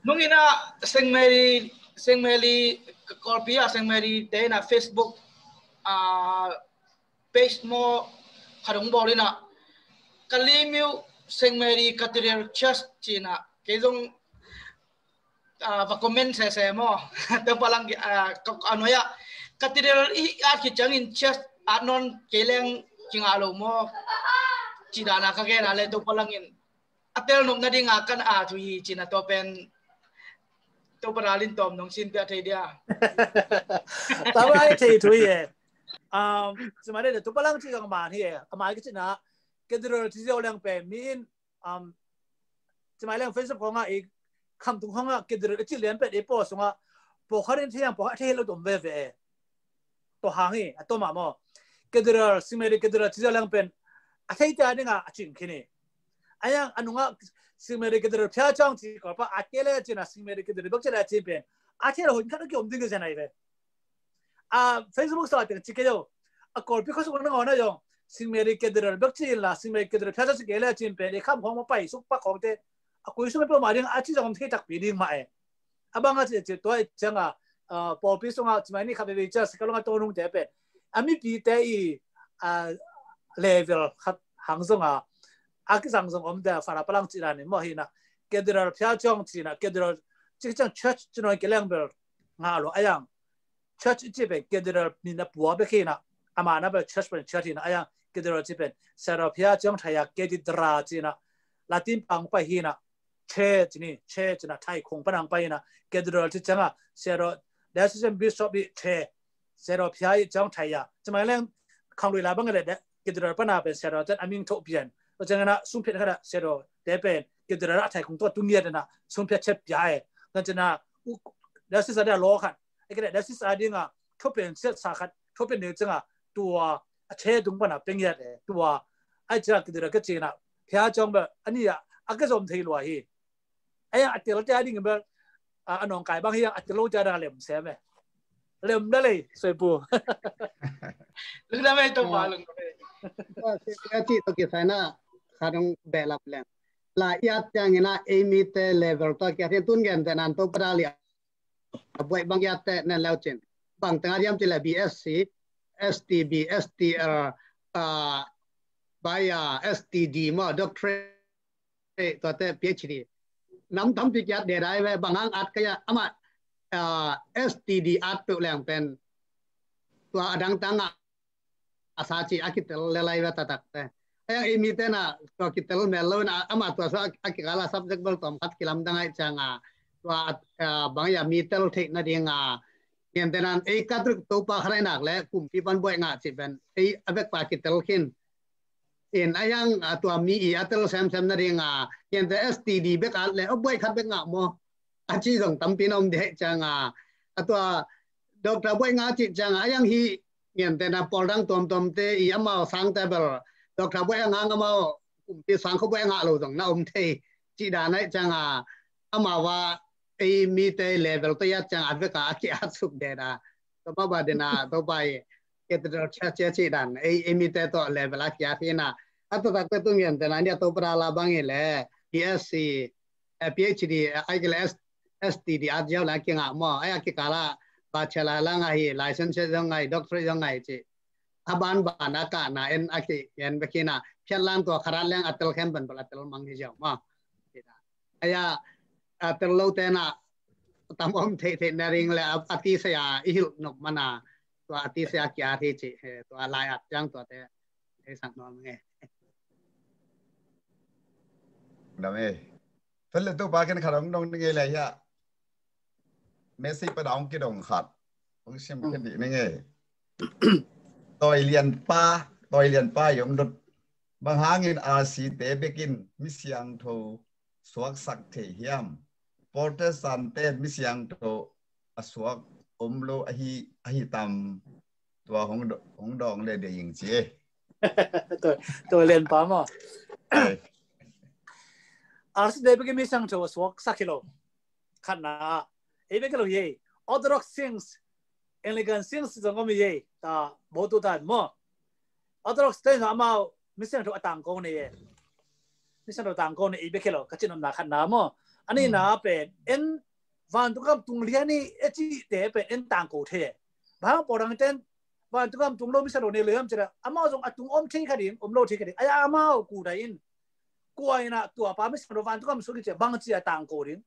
Nung ina Saint Mary, Saint Mary, Kawlpi a Saint Mary te ina Facebook a page maw khat hong bawl ina Kalay Myo Saint Mary Cathedral Church ci ina kei zong a va comment sese maw. Topa lang a nuai a Cathedral i at khit ciangin church at nawn kei leng kingah lo maw. Ci dana ka gen a le Topa langin a tel nop nadinga kan a thu hi cina tua pen Topa dalin tawm nong sin pia thei dia. Tama ai thei thu hi e. Cima le Topa lang ci kang man hi e. Ama ki cina Cathedral ci ziau leng pen mi in um, cimai leng Facebook khonga i khamtung khonga Cathedral i ci lian pet i paw sunga paw khat in thei ang paw khat thei lo tom veve e. Tua hang hi a toma maw. Cathedral, Saint Mary Cathedral ci leng pen a thei tia dinga a cing khini. Ayang anunga Saint Mary Cathedral phia chang ci Kawlpa a kele cina Saint Mary Cathedral bek ci le cin pen a thei lo hun khat a ki om ding ki zen ai ve. A Facebook sa teng ci kei yo. A Kawlpi khosuk na ngawna yong Saint Mary Cathedral bek ci la Saint Mary Cathedral phia sa ci kei le cin pen i kham khong ma pai suk pak khong te a kui sung pe ma ding a ci zong thei takpi ding ma e. A bang a ci ci tua i cianga pawlpi sunga cimai ni kha bebe cia sikalonga tonung te pen a mipi te i a level khat hang zonga a kisang zong om te fara palang ci dan ni maw hina Cathedral phia chong cina Cathedral ci ciang church ci noi ke leng bel nga lo ayang church i ci pen Cathedral min a pua bek hi na, ama na bel church pen church hi na, ayang Cathedral ci pen Serophia ciang thai a Cathedral ci na, Latin pang pai hi na, che ci ni, che ci na, thai khong panang pai hi na, Cathedral ci ciang a Sero, Diocesan Bishop i che, Serophia i ciang thai a, ci mai leng khang lui la bang le de, Cathedral pana pen Sero ten a ming tho pian, o ciang na sum phet kha da Sero te pen Cathedral a thai khong to tu ngiat na, sum phet chet pia e, kan ci na, u, Diocesan a lo khan, a kira Diocesan a dinga thupen siat sa khat thupen neu canga tua a che tung pana peng yat e tua ai cia kidira ka cina phia chong ba ani a a ka zom thei lua hi. Ai a tel te a ding ba a nong kai bang hi a tel lo te a dang lem se me lem da lei soi pu. Lung da me to ba lung da me. Tua se tia ci to ki sai na kha dong be lap lem la iat tiang ina ei mi te level to kia thin tun gen te nan to pada lia. A buai bang iat te nen leu cin bang tengah diam ci le B S C, S T B, S T R, uh, bai uh, S T D maw doctorate tua te P H D. Nam tam pi kiat de dai ve bang hang at kaya ama uh, S T D at pe leng pen tua adang tanga a sa ci a kitel le lai va tatak te. Ayang ei mi te na tua kitel mel lo na ama tua sa a kikala subject bel tom khat kilam dang ai chang a tua bang ya mi tel thei na ding a. Ngen te nan ei Catholic to pa kharai nak le kum pi pan buai nga ci ben ei a vek pa kitel khin. In ayang a tua mi i a tel sem sem na ding a ngen te S T D bek at le a buai khat bek nga mo. A ci zong tampi na om dih chang a. A tua Doctor Buai nga ci chang a ayang hi ngen te na pawl dang tuam tuam te i amau sang te bel Doctor Buai ang ang amau kumpi sang ko buai nga lo zong na om thei ci da nai chang a amau va ei mi te level to ya chang a vek a ki at suk de da. To ba ba de na to ba i Cathedral Church ci dan ei ei mi te to level a ki at hi na. A to tak te tu ngen te na nia to pra la bang i le P S C P H D ai kila S T D at ziau la kingah maw ai a kikala bachelor la ngai hi license zong ngai doctorate zong ngai ci a ban ban a ka na en a ki en bek hi na phiat lan tua kharat leng a tel khem ban bal a tel mang hi ziau maw. Aya, a, tel lo te na tam om thei thei na ring le a, a ti saya i hilh nok mana tua a ti saya kia thei ci, he, tua lai at jang tua te thei sang nuam nge. Nam e. Fel le tu pa ken khat ong dong ni nge le ya. Message pa dong ki dong khat. Ong sim khen di ni nge. Toi lian pa, toi lian pa yom dot. Bang hangin R C te bekin mi siangtho suaksak thei hiam? Protestant te mi siangtho a suak om lo ahi, ahi tam? Tua hong do-, hong dong le de ing ci e. Toi, toi lian pa maw. Eh. R C te bekin mi siangtho a suaksak hi lo. Khatna, ei bek hi lo hi. Orthodox things, Anglican things zong om hi. Ta bo tu ta maw. Orthodox te zong amau mi siangtho a tangko nei e. Mi siangtho tangko nei ei bek hi lo. Ka cin omna khatna maw. A nihna pen en vantung gam tung lian hi e ci te pen en tangko thei e. Bang pawl dang ten vantung gam tung lo mi siangtho nei lo hiam ci le amau zong a tung om thei kha ding, om lo thei kha ding. Aya amau ku dai in. Kua in a tua pa mi siangtho vantung gam sung hi ci a bang ci a tangko ding.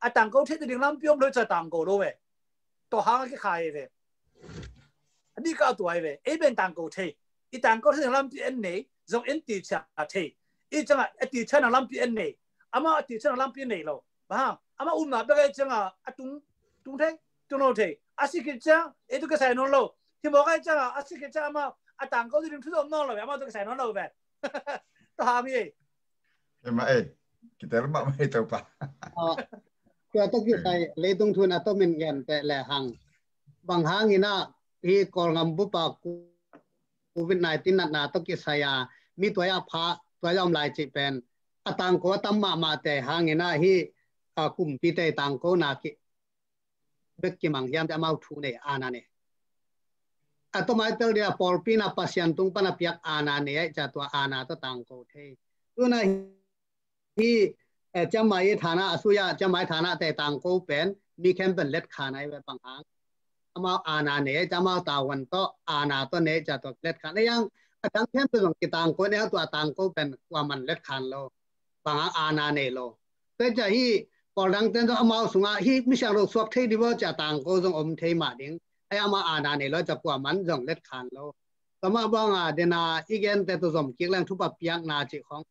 A tangko thei ding lampi om lo ci a tangko lo ve. Tua hang a kikhai ve. A dih ka tua ve. Ei ben tangko thei. I tangko thei ding lampi en nei. Zong en ti cia thei. I canga a ti cia na lampi en nei. Ama a ti cia na lampi en nei lo. Bang hang. Ama umna bek a i canga a tung, tung thei, tung lo thei. A si khit cia, ei tu kisai nawn lo. Hi mawk a i canga a si khit cia ama a tangko ding thu zom nawn lo ve. Ama tu kisai nawn lo ve. Tua hang hi. Ema e, kitel mah mai Topa. Ah, tua tawh kisai leitung thu na tawh min gen teh le hang. Bang hangin a hi Kawlgam bupa covid nineteen natna tawh kisai a mi tuai a pha, tuai a om lai cih pen a tangko a tam mahmah te hangin a hi, a, kumpi te tangko na ki bek kimang hiam te amau thu nei, aana nei. A tawmai tel dia pawlpi na Pasian tung pana piak aana nei ai ca tua aana tawh tangko thei. Tuna hi, eh, ciammai thana a suya ciammai thana te tangko pen mi khempeuh in let khan ai ve bang hang. Amau aana nei ai ca amau tawan tawh aana tawh nei ca tua let khan ai ang a dang khempeuh zong kitangko nei ang tua tangko pen kuaman let khan lo. Bang hang aana nei lo. Tua ca hi pawl dang ten zong amau sungah hi mi siangtho suak thei dih baw ca tangko zong om thei mah ding. Ai amau aana nei lo ca kuaman zong let khan lo. Tua mah bang a dena i gen te tu zom kik leng thupha piakna cih khong.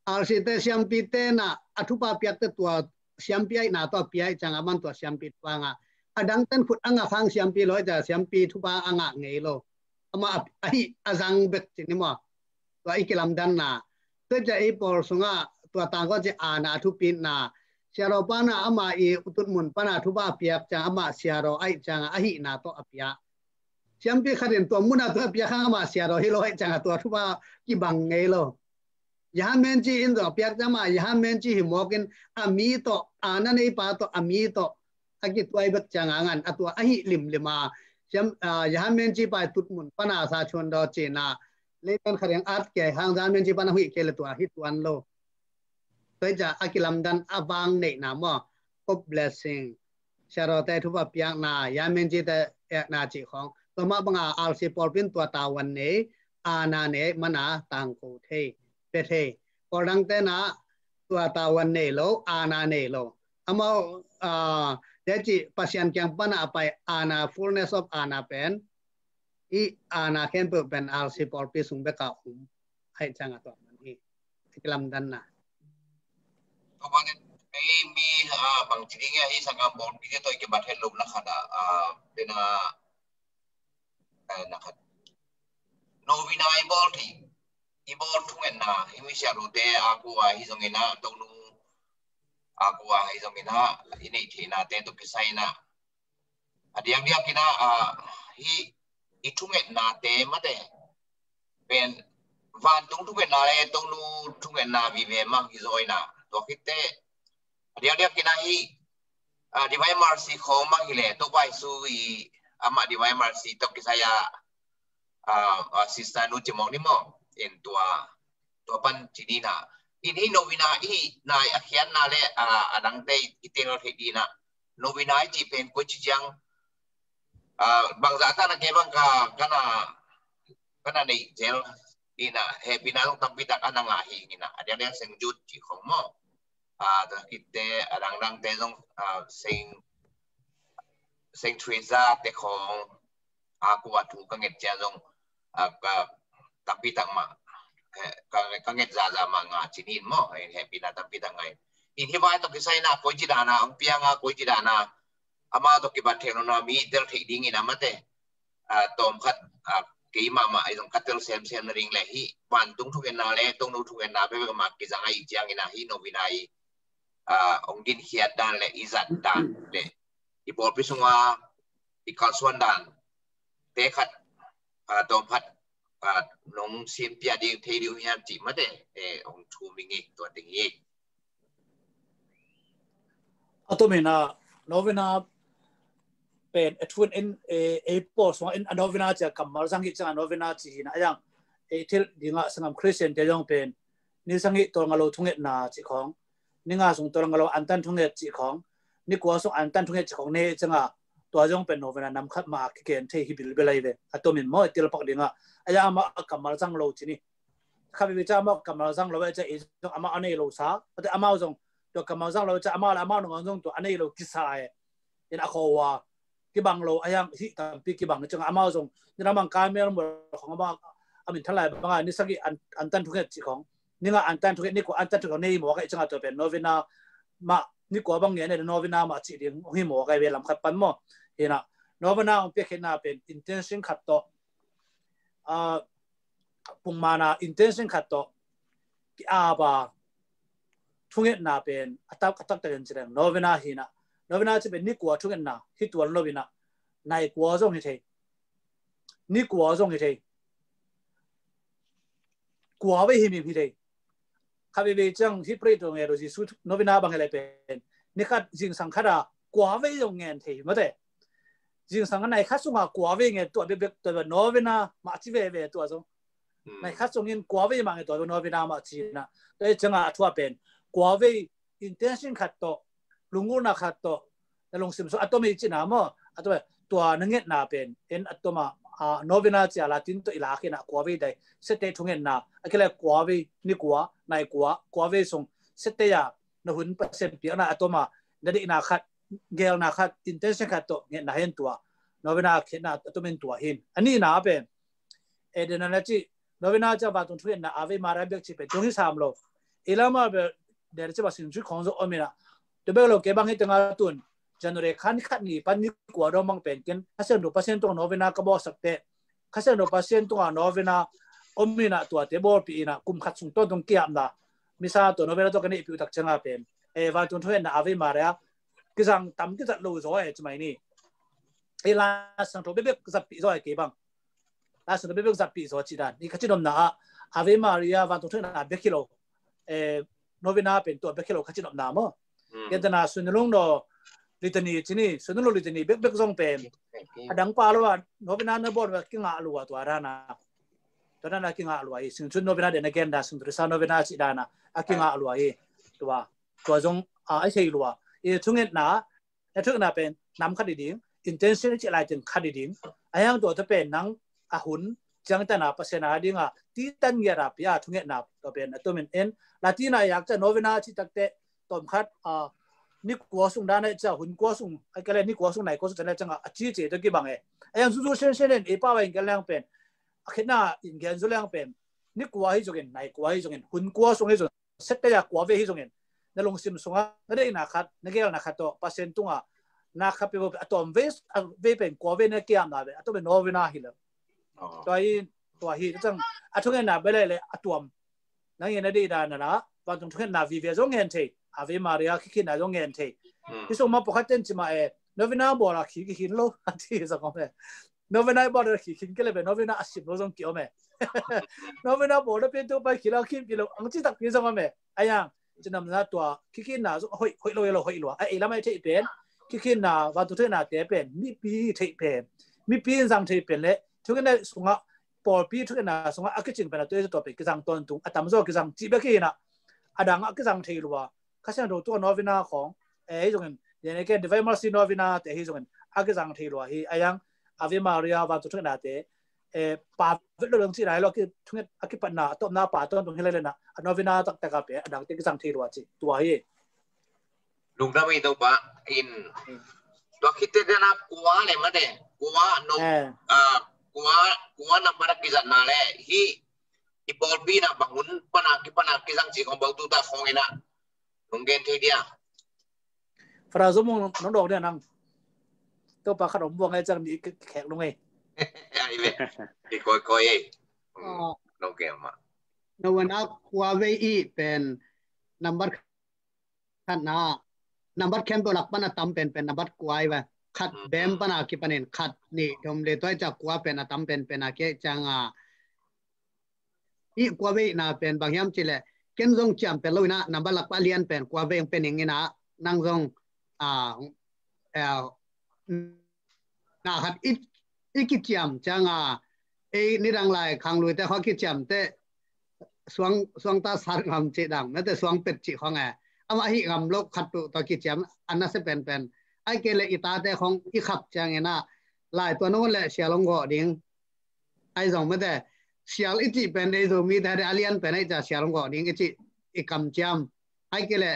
R C te siampi te na a thupha piak te tua siampi aihna tua pia ai cang a man tua siampi tua nga. A dang ten khut a ngak hang siampi lo ai ca siampi thupha a ngak ngei lo. Ama a, a hi a zang bek cin ni maw. Tua i kilamdanna. Tua cia i pawl sungah tua tangko ci aana a thupitna. Siaro pana ama i utut mun pana thupha a piak ciang ama siaro aih ciang a hihna tawh a piak. Siampi khatin tua muna tua piak hang ama siaro hi lo aih ciang a tua thupha kibang ngei lo. Yahan menci in zong a piak ciang ama yahan menci hi mawkin a mi tawh aana nei pa tawh a mi tawh a kituai bek ciang a ngan a tua a hih limlim a. Siam, a, yahan menci pa i tut mun pana sa chuan daw cina. Leitan kha deng at kei hang zan menci pana huih kei le tua hi tuan lo. Tua i ca a kilamdan a vang neihna maw. Kop blessing. Siaro te thupha piakna, yahan menci te ekna cih khong. Tua mah banga R C pawlpin tua tawan nei, aana nei mana tangko thei. Pe thei. Pawl dang tena tua tawan nei lo, aana nei lo. Amau, a, deci Pasian kiang pana a pai aana, fullness of aana pen i aana khempeuh pen R C pawlpi sung beka um. Aih ciang a tua man hi. Kilamdanna. Tua panin ei mi, a, bang ci ding a hi sangam pawlpi te tawh i kibat het lohna khat a, a, pena, a, na khat. Novena i bawl thei, i bawl thungetna, i mi siarote a kua hi zongin a, tonu a kua hi zongin a, i neih theihna te tawh kisai na. A diakdiak in a, a, hi i thungetna te mate pen vantung thungetna le tonu thungetna vive mang hi zaw in a. Tua khit teh a diakdiak in a hi, a, Divine Mercy khawng mang hi le Topa Jesu i amah Divine Mercy tawh kisai a, a, a, sister nu ci mawk ni maw? In tua, tua pan ci ni na. In hi novena i hihna i a khiatna le, a, a dangte i teel thei ding na. Novena i cih pen koi ci ciang, a, bangzah ta na kei bang ka, ka na, ka na neih zel. Ina, hehpihna zong tampi tak a na ngah hi ina. A diakdiak Saint Jude ci khong maw. a, tua kitte, a dangdangte zong, a, Saint, Saint Teresa te khong, a, kua thu ka nget cia zong, a, ka, tampi tak mah, eh, ka, ka nget zaza mah nga cinin maw, eh, hehpihna tampi tak ngai. In hi vai tawh kisai na koi ci dana, ong piang a koi ci dana, ama tawh kibat thei lo na mi tel thei dingin a mate. A, tawm khat, a, kei mahmah, ei zong ka tel semsem na ding le hi, vantung thungetna le, tongno thungetna, bebe ka mak kizang a i ciangin a hi, novena i, a, ong ginkhiat dan le, i zat dan le, i pawlpi sunga, i kalsuan dan, te khat, a, tawm khat, a, nong simpia ding, thei ding hiam cih mate, e, ong thum ing i, tua ding hi. A tomin a novena pen a thun en, e, e pawl sung en a novena cia kammal zang hi ciang a novena ci hi na a yang e thil dinga sangam Christian te zong pen ni sang hi tol nga lo thungetna ci khong, ni nga sung tol nga lo antan thunget ci khong, ni kua sung antan thunget ci khong ne ciang a tua zong pen novena nam khat ma a kiken thei hi bilbel ai ve. A tomin maw e til pak dinga a yang ama a kammal zang lo ci ni. Kha bibi ca amau kammal zang lo e ca i zong amau a nei lo sa. Pate amau zong tua kammal zang lo e ca amau le amau nong zong tua a nei lo kisa e. In a kho wa kibang lo a yang hi tampi kibang ciang amau zong ni lamang ka mel mo khong amau a min thalai banga ni sagi an, antan thunget ci khong. Ni nga antan thunget ni ko antan thunget nei mo ka i ciang a tua pen novena ma ni ko bang nge ne novena ma ci ding hi mo ka i ve lam khat pan mo. Hina novena ong pia khe na pen intention khat to. A pungmana intention khat tawh ki-ap a thungetna pen a tak a taktakin ci leng novena hi na. Novena ci pen ni kua thungetna hi tuan lo ina, nai kua zong hi thei, ni kua zong hi thei, kua vei himhim hi thei. Kha veve ciang hi pray to nge lo Jesu novena bang hele pen ni khat zingsang khat a kua vei zong ngen thei mate. Zingsang a nai khat sunga kua vei ngen tua bekbek tua novena ma ci veve tua zong nai khat sungin kua vei mah nge tua novena mah cina. Tua i cianga a thua pen kua vei intention khat tawh, lungulna khat tawh, na lungsim sung a tom i cina maw. A tom tua na ngetna pen en a tom a novena cia Latin tawh i lakina kua vei dai sete thungetna a kile kua vei ni kua nai kua kua vei sung sete a na hun Pasian piakna a tom a na deihna khat, gelna khat, intention khat tawh ngetna hen tua novena khetna a tomin tua hin. A nihna pen e dena na ci novena cia vantung thungetna Ave Maria bek ci pen tung hi sam lo. I lama bel dena ci ba singcui khong zo omina. Tu bek lo ke bang hi tenga tun January khan khat ni pan ni kua dong bang pen ken Kha Siangtho Pasian tung novena ka bawlsak te. Kha Siangtho Pasian tunga novena omina tuate bawlpi ina kum khat sung tawntung kiapna misa tua novena tua ka neihpih uh tak cianga pen e vantung thungetna Ave Maria kizang tam kizat lo zaw e ci mai ni. E la sangtho bebek zatpih zaw e kei bang. Laisang bebek zatpih zaw ci dan i ka ci nopna ah Ave Maria vantung thungetna bek hi lo. E, novena pen tua bek hi lo ka ci nopna maw. Kentana Sui Nulung no litany ci ni, Sui Nulung litany bekbek zong pen a dang pa lo a novena na bawl a kingah lua tua dana. Tua dana kingah lua hi. Sing Cun novena den a gen dan, Sing Teresa novena ci dana a kingah lua hi. Tua tua zong a i thei lua. I thungetna na thukna pen nam khat i ding, intention i cih lai teng khat i ding. A hiang tua tua pen nang a hun ciangtana Pasian a dinga titan ngiat a pia thungetna tua pen a tumin en. Latina yak ca novena cih takte tom khat a ni kua sung dana ca hun kua sung a kale ni kua sung nai kua sung cana canga a ci ce tua kibang e. A hiang zuzu sen sen en e pa wa in kal lang pen a khetna in gen zu lang pen ni kua hi zongin nai kua hi zongin hun kua sung hi zongin sette a kua vei hi zongin na lungsim sunga na deihna khat na gelna khat tawh Pasian tunga na khat pe a tawm vei a vei pen kua vei na kiamna ve a tawm novena hi lo. Tua hi tua hi cang a thungetna bele le a tuam nang in na deihna na vantung thungetna vive zong ngen thei Ave Maria khikhinna zong ngen thei. Hi sung ma pakhat ten cima e novena bawl a khi kikhin lo a ti zong om e. Novena i bawl a khi khin kele ve novena a sim lo zong ki om e. Novena bawl a pen tu pai khi lo khin pi lo ang ci tak pi zong om e. A yang cinamna tua khikhinna zong hoih hoih lo lo hoih lo a ei lamai thei pen khikhinna vantung thungetna te pen mipi thei pen mipi in zang thei pen le thungetna sunga pawlpi thungetna sunga a kicing pen a tua tua pen kizang tawntung a tamzaw kizang cih bek hi na a dang a kizang thei lua. Kha Siangtho tua novena khong e hi zongin den eke Divine Mercy novena te hi zongin a kizang thei lua hi a yang Ave Maria vantung thungetna te e pa vet lo dang cih lai lo a kipatna a tawpna pa tawntung hi lai lena a novena taktak a pe a dang te kizang thei lua cih tua hi. Lungdam ei Topa in. Tua khit teh na kua le mate. Kua no. Eh. Ah, kua, kua nambat a kizatna le hih i pawlpi na bang hun pan a kipan a kizang ci khong bang tu ta khong in a. Nong gen thei dia. Fara Zo Mung nong dawk dia nang. Topa khat om buang ai cang ni khek lung ei. Ai ve. Ki koi koi ei. Hmm. Oh. Nong gen ma. Novena kua vei i pen nambat khatna, nambat khempeuh lak pan a tam penpen nambat kua hi ve. Khat, mm, bem pan a kipanin khat, nih, thum, li, tua hi ciang kua pen a tam penpen a kei ciang a. Hih kua vei na pen bang hiam cih leh ken zong ciam pen lo in a, nambat lak pan a lian pen kua vei hong pia ning in a, nang zong, a, a, na khat i, i kiciam ciang a, ei nidang lai khangluite khua kiciam teh suang, suang ta sat ngam cih dang, mate suang pet cih khong e. Amah hih ngam lo khat tu tua kiciam a nasia penpen. Ai kei le i tate khong i khap ciang in a, lai tua nong le sial hong gawh ding. Ai zong mate sial i cih pen ei Zomite a lian pen ai ca sial hong gawh ding i cih i kamciam. Ai kei le,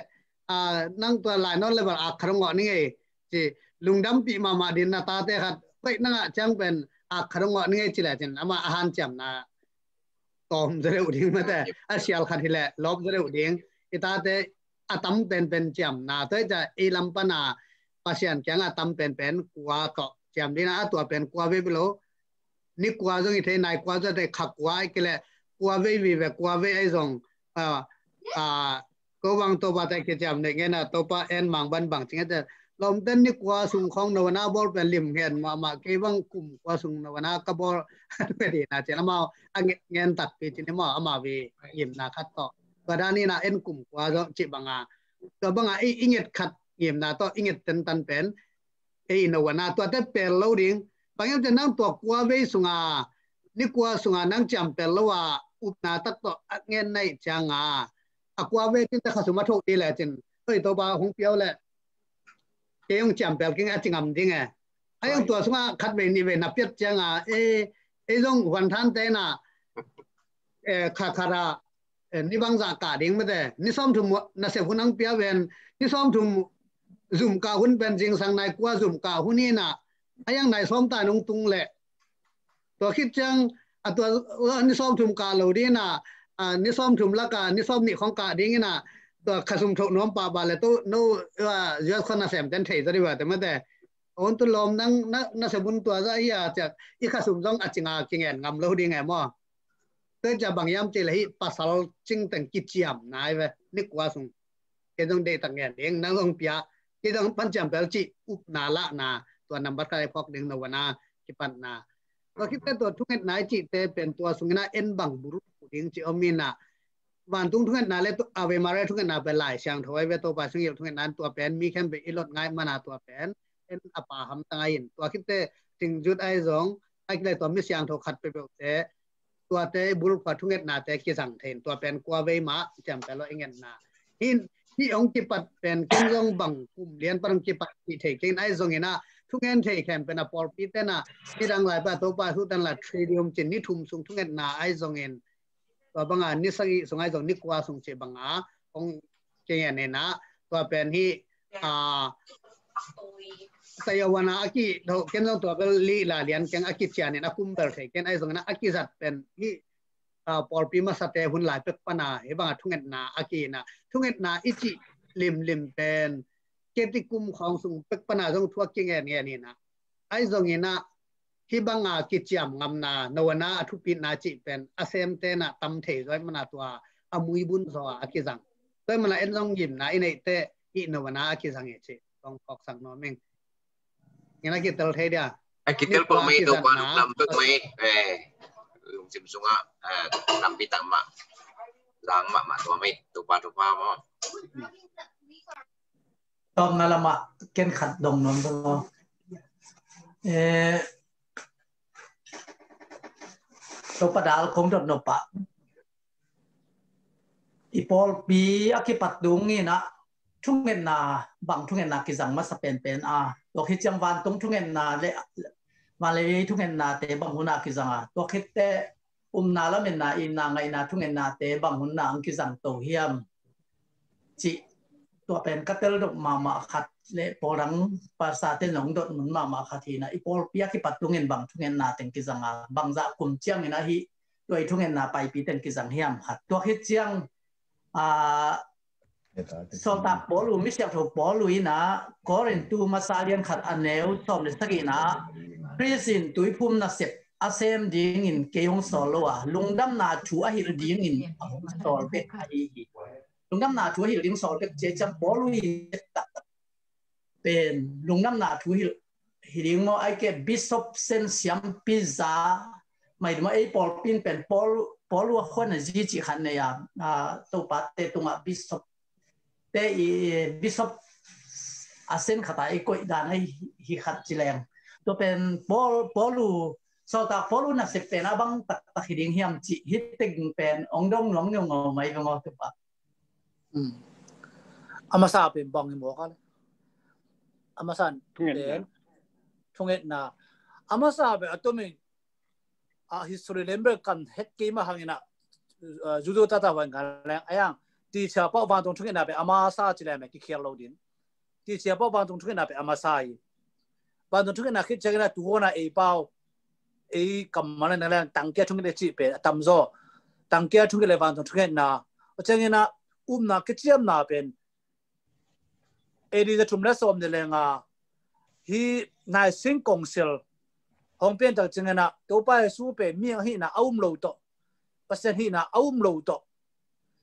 a, nang tua lai nawn level a khat hong gawh ning ei ci lungdampih mahmah din na tate khat, koih nang a ciang pen a khat hong gawh ning ei ci le cin amah a hanciamna tawm zaw deuh ding mate, a sial khat hi le lawp zaw deuh ding. I tate a tam penpen ciamna tua hi ca ei lam pan a Pasian kiang a tam penpen kua tawh ciam ding a, a tua pen kua vei belo. Ni kua zong i thei, nai kua zong i thei, kha kua i kile kua vei vive, kua vei ai zong, a, a, ko bang Topa te kiciam ne ngena, Topa en mang ban bang cing ete. Lawmten ni kua sung khong novena bawl pen lim ngen mahmah, kei bang kum kua sung novena ka bawl. Tua dina cin amau a ngen, ngen takpi cin amau ama vi ngimna khat tawh. Tua dan ina en kum kua zong ci banga. Tua banga i, i nget khat ngimna tawh, i nget tentan pen ei novena tuate pel lo ding. Bang hiam cin nang tua kua vei sunga, ni kua sunga nang ciam pel lo a upna tak tawh a ngen naih cianga, a kua vei cin te khasum a thok dih le cin, oi Topa hong piau le kei hong ciam pel keng a ci ngam ding e. Ai hong tua sunga khat vei nih vei na piat cianga, e, ei zong huan than te na, e, kha khat a, e, ni bangzah kah ding mate, ni sawmthum na sep hun ang pia ven, ni sawmthum zum kah hun pen zingsang nai kua zum kah hun ina, a yang nai sawm ta nung tung le. Tua khit ciang, a tua, a, ni sawmthum kah lo dina, a, ni sawmthum laka, ni sawmnih khong kah ding ina, tua khasum thok nuam pah ba le to, no, a, U S khon na sem ten thei zaw di ba te mate. On tu lawm nang, na, na sep hun tua zah hi a ciak, i khasum zong a cinga kingen ngam lo ding e maw. Tua hi ciak bang hiam cih le hih pasal cingteng kiciam nai ve, ni kua sung. Kei zong deih tak ngen ding, nang zong pia, kei zong pan ciam pel cih upna lahna, tua nambat khat ai phawk ding novena kipatna. Tua khit te tua thungetna i cihte pen tua sungina en bang bul ding ci om ina. Vantung thungetna le tu, Ave Maria thungetna pen Lai Siangtho ai ve, Topa sung i thungetna tua pen mi khempeuh i lot ngai mana tua pen en a pha hamtang ai in. Tua khit te tingjut ai zong, ai kile tua mi siangtho khat peuhpeuh te, tuate bulphuh thungetnate kizang thei in, tua pen kua vei mah ciam pel lo i ngetna. Hin, hih hong kipat pen ken zong bang kum lian pan hong kipat hih thei keng ai zongin a, thungen thei khem pen a pawlpi tena, nidang lai pa Topa thu tan la Triduum cin ni thum sung thungetna ai zongin, tua banga ni sagih sung ai zong ni kua sung cih banga hong kingen ina, tua pen hih, a, Taiwan a a kih tho, ken zong tua bel lih la lian keng a kicianin a kum bel thei ken ai zongin a kizat pen hih, a, pawlpi masate hun lai pek pana hih banga thungetna a kihina. Thungetna i cih limlim pen keti kum khawng sung pek pana zong thu a kingen ngen ina. Ai zongin a hih banga kiciam ngamna, novena a thupitna cih pen a semtena tam thei zaw mana tua a muibun zaw a kizang. Tua mana en zong ngimna i neihte hih novena a kizang e cih kong phawksak nuam ing. Ina kitel thei dia. A kitel pawh mei Topa lungdam pek mei. Eh, lungsim sunga, eh, lampi tak mah. Zang mah mah tua mei Topa Topa maw. Tawpna lamah ken khat dong nuam tua maw. Eh, Topa dal kong dot nop ah. I pawlpi a kipat dungin ah thungetna, bang thungetna kizang masa penpen a. Tua hi ciang vantung thungetna le vanlei thungetnate bang hun a kizang a. Tua khit te upna lametna, itna ngaihna thungetnate bang hun a ang kizang to hiam cih tua pen ka tel dok mahmah khat le pawl dang pastor ten zong dot mun mahmah khat hi na, i pawlpi a kipat tungin bang thungetna teng kizang a, bangzah kum ciangin ahi tua i thungetna paipi teng kizang hiam khat. Tua khit ciang, a, Sawltak Paul uh, misiangtho Paul uh in a, Korintu masa lian khat a neu sawm le sagihna, Khrist in tuiphum nasep a sem dingin kei hong sawl lo a, lungdamna thu a hilh dingin a hong sawl bek ahi hi. Lungdamna thu a hilh ding sawl bek ci ciang Paul uh hi taktak pen lungdamna thu hilh hi ding maw, ai ke bishop sen siampi za mai ding maw, ei pawlpi in pen Paul, Paul uh a khuan a zi cih khat nei a, a, Topa te tungah bishop te i, bishop a sen khat a i koih dan ahi hi khat ci leng. Tua pen Paul, Paul uh, Sawltak Paul uh nasep pen a bang taktak hi ding hiam cih hi teng pen ong dong nuang neu ngau mai beng aw Topa. Hmm. A masa pen bang hi mawk a le. A masa pen thungetna. A masa pen a tomin a history lember kan het kei mah hangin a, uh, zuzu tata huan kan leng a yang. Ti cia pau vantung thungetna pen a masa ci leng pen kikhial lo din. Ti cia pau vantung thungetna pen a masa hi. Vantung thungetna khit ciangin a tu huan a ei pau, ei kammal na leng tangkia thunget le cih pen a tamzaw. Tangkia thunget le vantung thungetna. A ciangin a upna kiciamna pen A D za thum le sawm ni le nga hi Nicene Council hong pian tak ciangin a Topa Jesu pen mi hong hihna a um lo tawh, Pasian hihna a um lo tawh.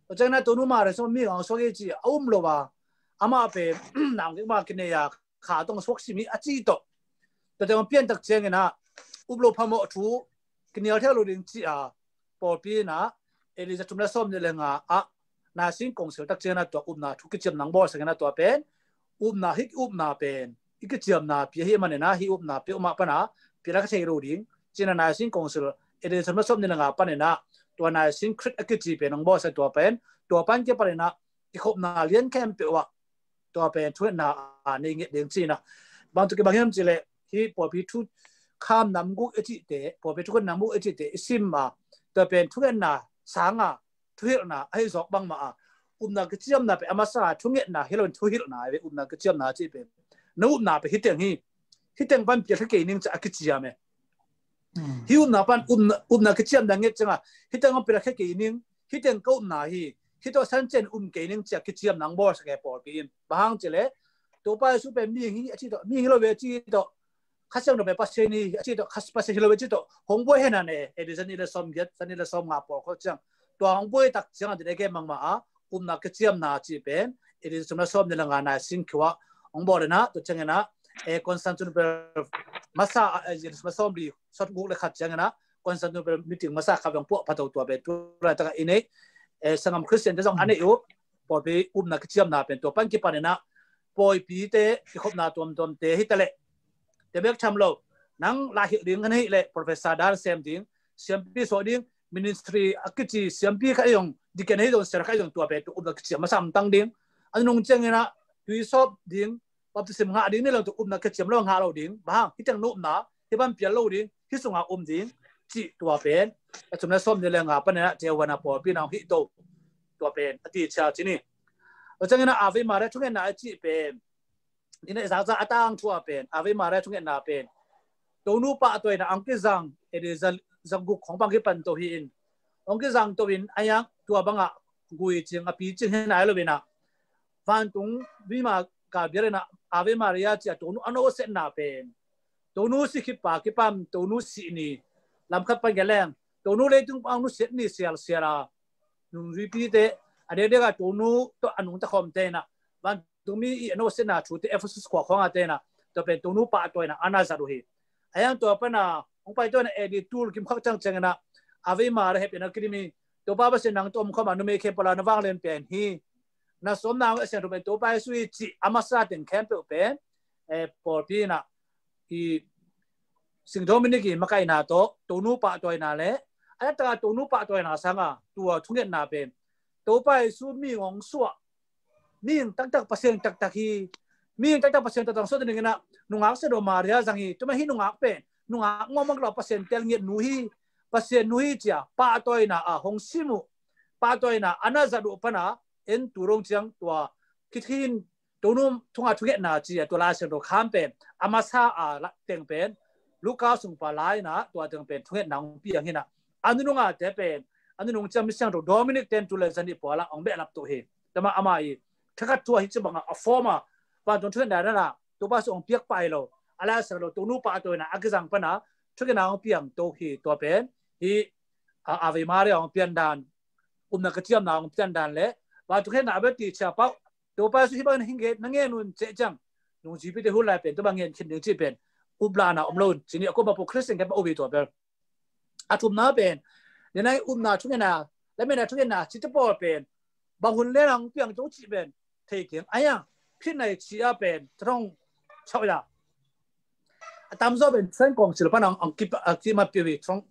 Tua ciangin a Tonu Maria sung mi hong suak hi ci a um lo a, amah pen nang kik ma kinei a kha tong suak sim hi a ci tawh. Tua ciang hong pian tak ciangin a up lo phamawh thu kinial thei lo ding ci a pawlpi in a A D za thum le sawm ni le nga ah Nicene Council tak ciangin a tua upna thu kiciam nang bawl sakin a tua pen upna hi upna pen i kiciamna pi ahi manin a hi upna pi upna pan a pi la ka thei lo ding. Cina Nicene Council A D za thum le sawm ni le nga panin a tua Nicene Creed a kici pen nang bawl sa tua pen tua pan kipanin a kikhopna lian khempeuh ah tua pen thungetna a nei nget ding cina. Bang tu kibang hiam ci le hi pawlpi thu kham nam guk i cihte, pawlpi thu kham nam guk i cihte i sim a tua pen thungetna sanga thuhilhna ahi zawk bangmah a upna kiciamna pen a masa thungetna hi lo in thuhilhna hi ve. Upna kiciamna cih pen na upna pen hi teng hi, hi teng pan pial hi kei ning ci a kiciam e. Hi upna pan upna, upna kiciamna nget cianga hi teng pan pial hi kei ning, hi teng ka upna hi, hi tawh san cian um kei ning ci a kiciamna ang bawl sak e pawlpi in. Bang hang ci le Topa Jesu pen mi hi a ci tawh, mi hi lo ve a ci tawh, Kha Siangtho pen Pasian hi a ci tawh, Kha Pasian hi lo ve a ci tawh hong buai hen a ne. A D za nih le sawm giat, za nih le sawm nga pawl khol ciang tua hong buai tak ciang a dine ke mangmah a upna kiciamna ci pen A D za thum le sawm ni le nga Nicene Creed ah hong bawl in a tua ciangin a Constantinople masa, a, a, sawm li sawt guk le khat ciangin a Constantinople meeting masa kha veng puah phato tua pen tu laitak a i nei, eh, sanggam Khristian te zong a nei uh pawlpi upna kiciamna pen tua pan kipan in a pawlpi te kikhopna tuamtuam te hi ta leh te bek tham lo nang lai hilh ding kan hih leh professor dan sem ding, siampi suah ding, ministry a kici siampi kha i zong, deacon hi zong, ser kha i zong tua pen tu upna kiciam masa tang ding. A nung ciangin a tuisawp ding, baptism ngah ding ni lo tu upna kiciam lo ngah lo ding. Bang hang hi teng na upna hi pan pial lo ding, hi sungah um ding cih tua pen a thum le sawm ni le nga panin a Jehovah na pawlpi na hong hih to tua pen a ti cia ci ni. Tua ciangin a Ave Maria thungetna a cih pen Ina i zakza a tang thu a pen Ave Maria thungetna pen Tonu pahtawina ang kizang, ede za, za guk khong bang kipan to hi in. Ang kizang to in a yang tua bangah gui cing a pi cing hi nai lo in a vantung vima ka bial in a Ave Maria cia Tonu a no setna pen Tonu si khipa kipam Tonu si ni lam khat pan geleng Tonu leitung ang nu set ni sial sial a nung zuipi te a dek dek a Tonu to a nung ta khom te na van tungmi i a no setna thu te Ephesus khua khong a te na tua pen Tonu pahtawina a na zat uh hi. A yang tua pana hong pai tawina edi tul kim khak cang cang ina Ave Maria hep ina kidimi Topa Pasian nang to om khoma numei khe pala na vang len pen hi. Na som na a siang thu pen Topa Jesu i ci a masa teng khempeuh pen, eh, pawlpi na i Sing Dominic i makaina to Tonu pahtawina le a taka Tonu pahtawina sanga tua thungetna pen Topa Jesu mi ngong suah mihing taktak Pasian taktak hi. Mihing taktak Pasian taktak suah dingin a nungak sia do Maria zang hi. Tuma hi nungak pen nungak ngawm mak lo Pasian tel ngiat nu hi. Pasian nu hi cia pahtawina a hong sim uh. Pahtawina a na zat uh pana en tu rong ciang tua Khit khin Tonu thunga thungetna ci a, tua Lai Siangtho kham pen a masa a la teng pen Luka sung pa lai in ah tua teng pen thungetna hong piang hi in ah, a nunung a te pen, a nunung ciang mi siangtho Dominic ten tul le za nih pua la hong behlap to hi. Tua mah ama i thakhat tua hi ci bang a form a vantung thungetna dan a Topa sung hong piak pai lo, a Lai Siangtho Tonu pa to in ah a kizang pan a thungetna hong piang to hi. Tua pen hi, a, Ave Maria hong pian dan, upna ka ciamna hong pian dan le vantung thungetna a bel ti cia pauh, Topa Jesu hih bangin hing na ngen un cih ciang, nungzuipite hun lai pen tua bang ngen khin ding cih pen uplahna om lo un ci ni. A kuamah peuh Khristian kei pa upi tua bel. A thumna pen, nidang upna thungetna, lametna thungetna cite pawl pen bang hun le nang piang to cih pen thei keng. A iang phit nai ci a pen thong chau ya. A tamzaw pen Trent Council pan ang, ang kip, a kima piu hi thong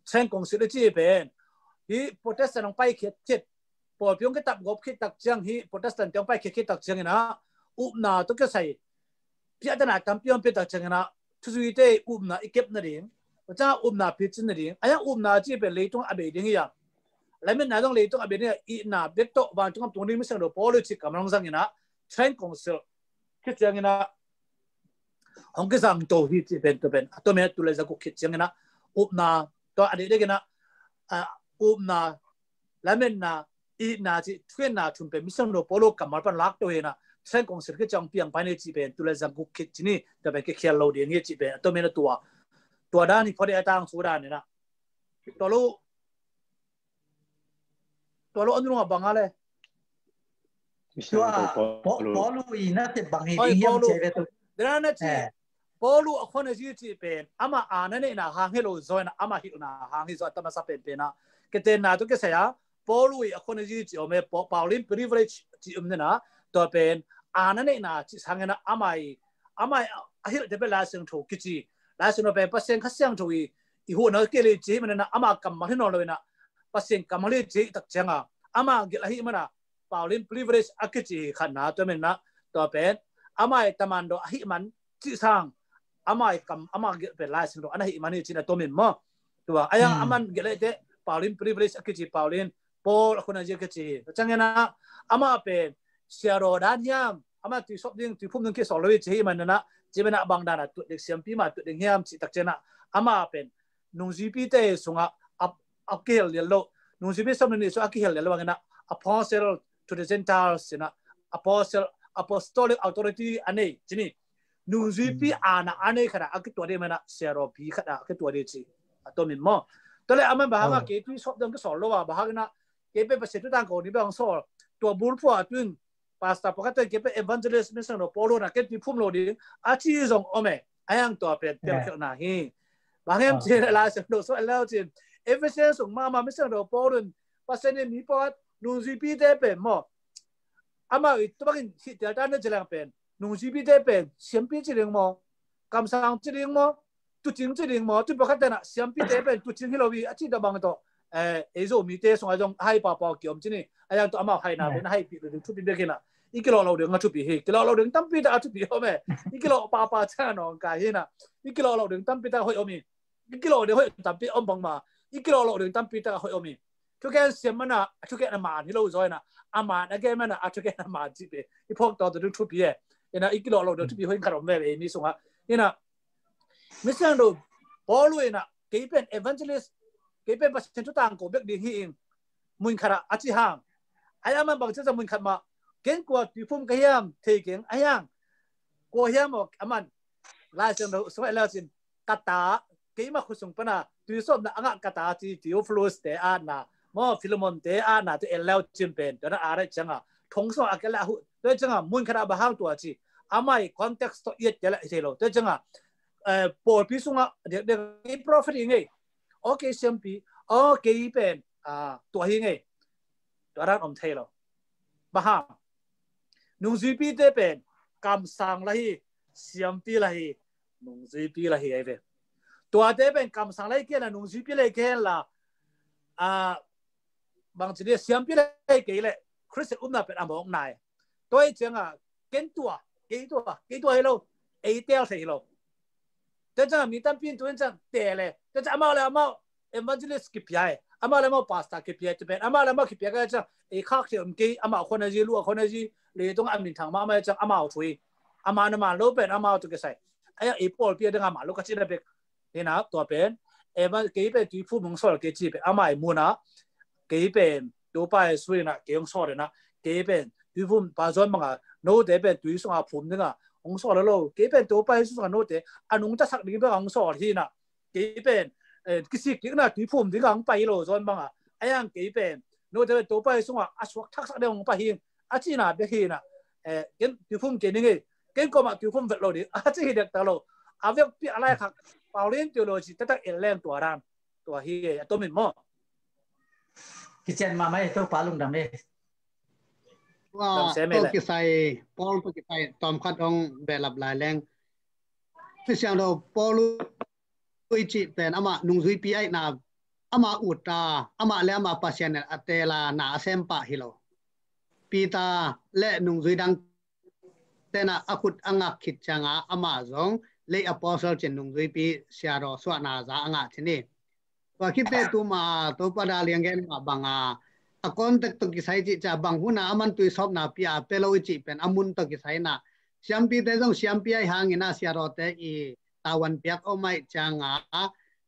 Trent Council a ci pen hi Protestant ang pai khiat khiat, pawlpi hong kitap gawp khit tak ciang hi Protestant te hong pai khit khit tak ciang in ah upna tawh kisai piahtana tampi hong pia tak ciang in ah thuzuite upna i kep nading, tua ciang upna picin nading, a iang upna ci pen leitung a bei ding hi a, lametna zong leitung a bei ding hi a, itna bek tawh vantung a tung ding mi siangtho Paul ci kammal hong zang in ah Trent Council khit ciang in ah hong kizang to hi ci pen, tua pen a tua men a tul le za guk khit ciang in ah upna tua a dek dek in ah, a, upna, lametna, itna ci thungetna thum pen mi siangtho Paul kammal pan lak to hi in ah Trent Council khit ciang piang pai ni ci pen tul le za guk khit ci ni. Tua pen kikhial lo ding hi ci pen a tua men a tua, tua dan hi phot e. A tang su dan in ah tua lo, tua lo a nunung a bang a le. Tua Paul, Paul i na tep bang hi ding hiam ci ve tu. Dena na ci Paul a khua na zi ci pen ama a na neihna hang hi lo zaw in ah ama hilhna hang hi zaw a, a masa pen pen ah kitenna tawh kisai a Paul i a khua na zi ci om e, Pauline privilege ci om in ah, tua pen a na neihna ci sang in ah ama i, ama i a hilhte pen Lai Siangtho kici. Lai Siangtho pen Pasian Kha Siangtho i, i huhna kei le ci hi man in ah ama kammal hi nawn lo in ah Pasian kammal hi ci hi tak ciang a ama gelh ahih man a Pauline privilege a kici hi khatna, tua men ah tua pen ama i tamando ahih man cih sang ama i kam, ama gelh pen Lai Siangtho a na hih man hi ci in a tua men maw. Tua a iang a man gelh ahih teh Pauline privilege a kici, Pauline, Paul a khua na zi a kici hi. Tua ciang in ah ama pen siarawh dan hiam, ama tuisawp ding, tuiphum ding kisawl lo hi ci hi man in ah, ci men ah bang dan a tuat ding, siampi mah tuat ding hiam cih tak ciang in ah ama pen nungzuipite sungah a, a kihel lian lo, nungzuipi sawm le nih sungah a kihel lian lo bangin ah apostle to the Gentiles in ah apostle, apostolic authority a nei ci ni. Nungzuipi aana a nei khat ah a kituat ding man ah siarawhpi khat ah a kituat ding ci a tua men maw. Tua le a man bang hang a kei tuisawp ding kisawl lo a, bang hang in ah kei pen Pasian thu tangko ni bang sawl, tua bulphuh a tuin pastor pakhat ten kei pen evangelist mi siangtho Paul in ah ken tuiphum lo ding a ci zong om e. A iang tua pen piangkhialhna hi. Bang hiam ci le Lai Siangtho sung a lau cin Ephesian sung mahmah mi siangtho Paul in Pasian in mi pakhat nungzuipite pen maw, amau i tua bangin hih teltan na ci leng pen nungzuipite pen siampi ci ding maw, kamsang ci ding maw, tuucing ci ding maw, tu pakhat ten ah siampite pen tuucing hi lo hi a ci tua bang tawh, eh, ei Zomite sungah zong hai pahpah kiom ci ni. A iang tawh amau haina pen haipih lo ding thupi bek hi in ah, i kilawh lo ding a thupi hi. Kilawh lo ding tampi tak a thupi om e. I kilawh pahpah ciang a nawngkai hi in ah, i kilawh lo ding tampi tak a hoih om hi. I kilawh ding hoih tampi om bang mah, i kilawh lo ding tampi tak a hoih om hi. Thugen siam man ah a thugen a man hi lo zaw in ah, a man a gen man ah a thugen a man cih pen i phawk tawh ding thupi e. In ah i kilawh lo ding thupi hoih khat om veve ei mi sungah. In ah mi siangtho Paul in ah kei pen evangelist, kei pen Pasian thu tangko bek ding hi ing, mun khat ah a ci hang. A iang a man bang ci a mun khat mah, ken kua tuiphum ka hiam thei keng, a iang kua hiam aw a man Lai Siangtho sungah i lau cin ka ta, keimah khuasung pan a tuisawpna a ngah ka ta ci Theophilus te atna maw, Philemon te atna te en lau cin pen tua na a rai ciang a thong sungah a kei le a huh, tua ciang a mun khat ah bang hang tua ci, amah i context tawh i et kei le hi thei lo. Tua ciang a, eh, pawlpi sungah diakdiak kei prophet hi ngei, aw kei siampi, aw kei pen, ah, tua hi ngei, tua dan om thei lo. Bang hang, nungzuipite pen kamsang la hi, siampi la hi, nungzuipi la hi ahi ve. Tuate pen kamsang la hi kei hen la, nungzuipi la hi kei hen la, ah, bangci dia siampi la hi kei leh Khristian upna pen a mawk nai. Tua hi ciang a ken tua, kei tua, kei tua hi lo, ei teel thei hi lo. Tua ciang a mi tampi in tu in ciang teel e. Tua ciang amau le amau evangelist kipia e. Amah le amah pastor kipia ci pen, amah le amah kipia ka ciang, ei khak thei om kei, amah khon a zi, lu a khon a zi, leitung a minthang mahmah ciang, amau thui. Amah na man lo pen, amau tawh kisai. Ai a ei pawlpi a ding a man lo ka cina bek. Hina, tua pen, ei ma, kei pen Tuiphum hong sawl kei ci pen, amah i muna, kei pen, Topa Jesu ina, kei hong sawl ina, kei pen, Tuiphum pa John banga, note pen, tui sunga phum dinga, hong sawl lo, kei pen, Topa Jesu sunga note, a nungta sak ding banga hong sawl hina, kei pen, eh, kisik kikna Tuiphum dinga hong pai lo John banga. Ai ang kei pen, note pen Topa Jesu sunga a suak thaksak ding hong pai hing, a cina bek hina. Eh, ken Tuiphum kei ning ei, ken koma Tuiphum vet lo ding, a ci hi dek ta lo. A vekpi a lai khak, Pauline theology, tatak el leng tua dan. Tua hi, a tomin maw. Kician mahmah ei, Topa lungdam ei. Tua, tua kisai, Paul tua kisai, tawm khat hong belap lai leng. Kician lo, Paul i cih pen amah nungzuipi aihna, amah uta, amah le amah Pasian in a tela na a sem pah hi lo. Peter le nungzui dang tena a khut a ngak khit cianga amah zong lei apostle cin nungzuipi siadaw suahna za a ngah cin hi. Tua khitte tuma Topa da lianggen mah banga a contact tawh kisai cih cia bang huna a man tuisawpna pia a pia lo i cih pen a mun tawh kisai na siampite zong siampi ahi hangin a siadawte i tavuan piak om aih cianga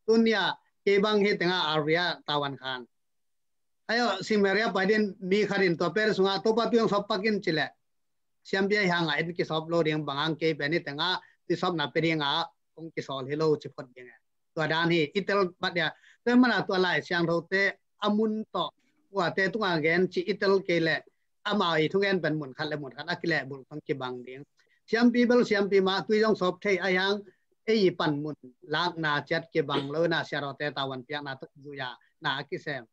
tunia kei bang hi tenga Aria tavuan khan. Ayo, Samaria pai din mi khat in tua Peter sunga Topa tui hong sawp pak in ci leh siampi ahi hanga en kisawp lo ding bang hang kei pen hi tenga tuisawpna pia dinga hong kisawl hi lo ci phot ding e. Tua dan hi i tel bat dia. Tua mana tua Lai Siangthote a mun tawh kuate tunga gen ci i tel kei leh ama i thungen pen mun khat le mun khat a kilehbulh tawh kibang ding. Siampi bel siampi mah tui zong sawp thei ahi hang ei i panmun lakna ciat kibang lo na siadawte tavuan piakna tawh zuia na a kisem.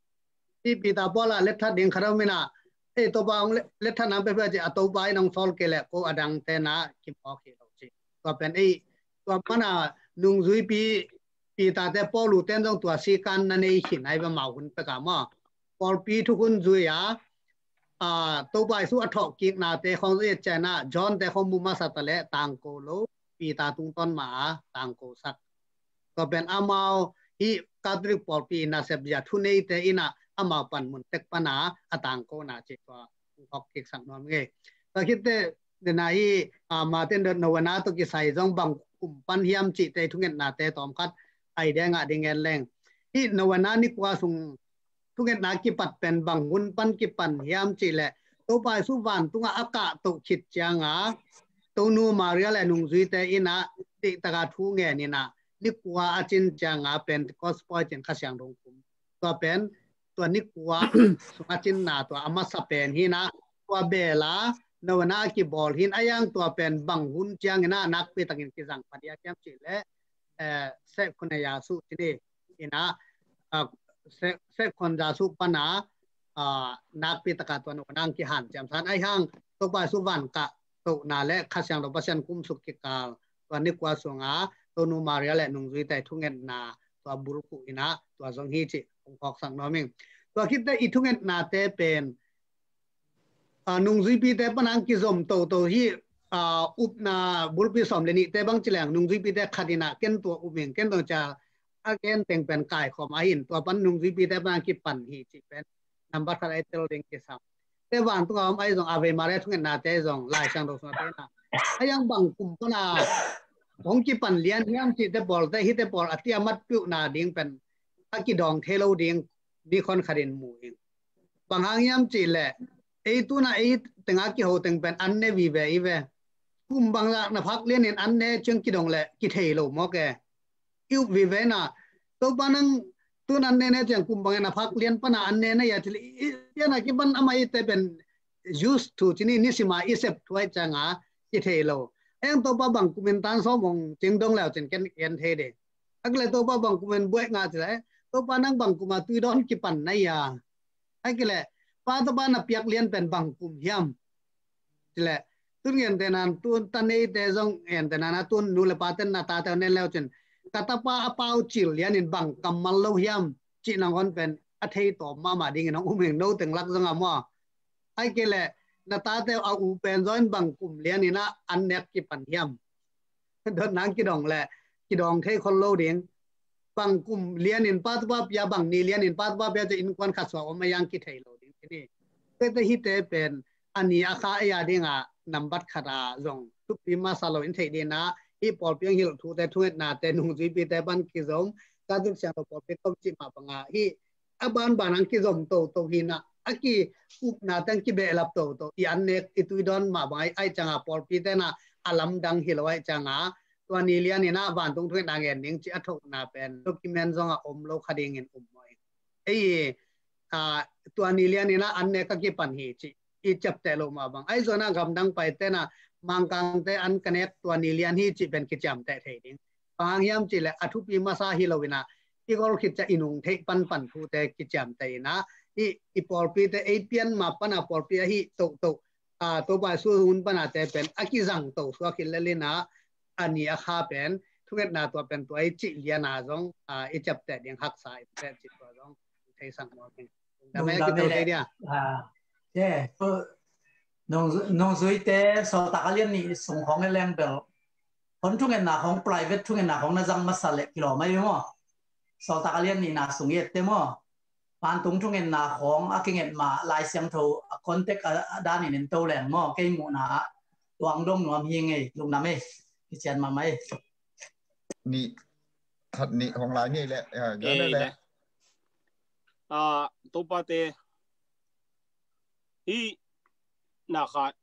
Hi Peter Paul a letthat ding khat om ina ei Topa hong letthat nang pehpeh ci a Topa in hong sawl kei leh ko a dangte na kimawk hi lo ci. Tua pen ei tua mana nungzuipi Peter te Paul u ten zong tua sikan na nei khin ai ba mau hun peka maw. Pawlpi thukhun zui a, a, Topa Jesu a thawhkiknate khong zui a ciana John te khong mu masa ta le tangko lo Peter tungtawn ma a tangko sak. Tua pen amau hi Catholic pawlpi nasep zia thuneite ina amau panmun tek pana a tangkona ci tua hong hawk kiksak nuam ngei. Tua khitte dena hi, a, Martin dot novena tawh kisai zong bang kum pan hiam cihte thungetnate tawmkhat idea ngah ding en leng. Hi novena ni kua sung thungetna kipat pen bang hun pan kipan hiam cih leh Topa Jesu vantunga a kahtoh khit cianga Tonu Maria le nungzuite ina dihtaka thu ngen ina ni kua a cin cianga Pentecost pawi cin Kha Siangtho kum. Tua pen tua ni kua sung a cinna tua a masa pen hina tua bela novena a kibawl hin a yang tua pen bang hun ciang ina nakpi takin kizang padiak hiam cih leh eh, seh khun a ya su cini ina, ah, seh, seh khun za su pana, ah, nakpi taka tua novena ang kihan ciam san ahi hang Topa Jesu van kahtohna le Kha Siangtho Pasian kum suk kikal tua ni kua sunga Tonu Maria le nungzuite thungetna tua bulku ina tua zong hi ci hong khawksak nuam ing. Tua khitte i thungetnate pen a, nungzuipite pana ang kizom toto hi, a, upna bulpi sawm le nihte bang ci leng nungzuipite khat ina ken tua up ing ken tua cia a gen teng pen kaikhawm ahi in tua pan nungzuipite pana ang kipan hi ci pen nambat khat ai tel ding kisam. Te vantunga om ahi zong Ave Maria thungetnate zong Lai Siangtho sunga te na a yang bang kum pana hong kipan lian hiam cihte pawlte hite pawl a tia matpiuhna ding pen a kidawng thei lo ding mi khon khat in mu ing. Bang hang hiam cih leh ei tuna ei tenga kiho teng pen an ne vive i ve. Kum bangzah na phak lianin an ne ciang kidong leh kithei lo mawk e. I up vive na Topa nang tun an ne ne ciang kum bangin na phak lian pana an ne na ya cih leh i, i, piana kipan ama ite pen used to cini nisima i sep thuai cianga kithei lo. Eng Topa bang kumin tan sawm hong cing dong leu cin ken ken thei de. Ak le Topa bang kumin buai nga cih leh Topa nang bang kuma tui dawn kipan na ya. Ai kile pa Topa na piak lian pen bang kum hiam. Cih leh tun ngen te nan tun ta nei te zong ngen te nan a tun nu le pa ten na ta te nen leu cin ka tapa a pau cil lianin bang kammal lo hiam cih nang hon pen a thei tawm mahmah dingin hong um hing no teng lak zong a maw. Ai kile na ta te a u pen zaw in bang kum lianin a an nek kipan hiam. Dot nang kidong le kidong thei khol lo ding. bang kum lianin pa tupa pia, bang ni lianin pa tupa pia, ci innkuan khat suak om a yang kithei lo ding ci ni. Tete hite pen a ni a kha ei a dinga nambat khat a zong thupi masa lo in thei dina, i pawlpi ang hilh thute, thungetnate, nungzuipite pan kizom, ka zuk siang lo pawlpi tom ci mah banga hi a banban ang kizom toto hina, a ki upna teng kibehlap toto, i an nek i tuidon mah bang ai, ai canga pawlpi tena a lamdang hi lo ai canga, tua ni lian ina vantung thungetna ngen ding ci a thokna pen document zonga om lo kha dingin um maw. Ei, a, tua ni lian ina an nek a kipan hi ci i ciapteh lo mah bang. Ai zona gamdang pai tena Mangkangte an ka nek tua ni lian hi ci pen kiciamteh thei ding. Bang hang hiam ci le a thupi masa hi lo ina i gol khit ca i nung theih panpan thute kiciamteh ina i, i pawlpite ei pian mah pana pawlpi ahi tohtoh, a, Topa Jesu hun pana te pen a kizang to suak hi lelina a ni a kha pen thungetna tua pen tua i cih liana zong, a, i ciapteh ding haksa i pet ci tua zong thei sang maw. Dam e, lungdam e kito le. Thei dia. A, ye, nungzuite sawltak a lian nih sung khawng e leng bel hon thungetna khawng, private thungetna khawng na zang masa le kilawm ai maw. Sawltak a lian nihna sung i ette maw. Vantung thungetna khawng a kinget ma Lai Siangtho a contact a, a danin en to leng maw. Kei muhna ah tuang dong nuam hi ngei, lungdam e. Kician mahmah e. Nih, khat nih hong lai ngei le, a, gana le. A, Topa te, hi na khat,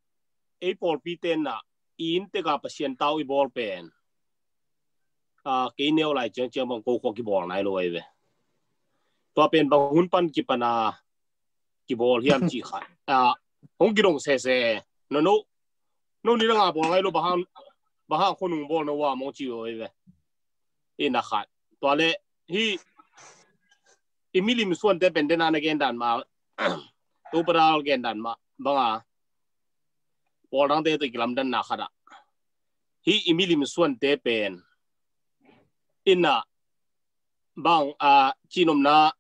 ei pawlpi tenna i inn teka Pasian tau i bawl pen, a, kei neu lai ciangciang bang ko khua kibawl nai lo ai ve. Tua pen bang hun pan kipana kibawl hiam ci khat, a, hong kidong sese. No, no, no ni danga bawl ngai lo, bang hang, bang hang khonung bawl no wa mong ci lo ai ve. Ina khat. Tua le hi i milim suante pen dena na gendan ma, Topa dal gendan ma banga pawl dangte to i kilamdanna khat ah hi i milim suante pen ina bang, a, cinomna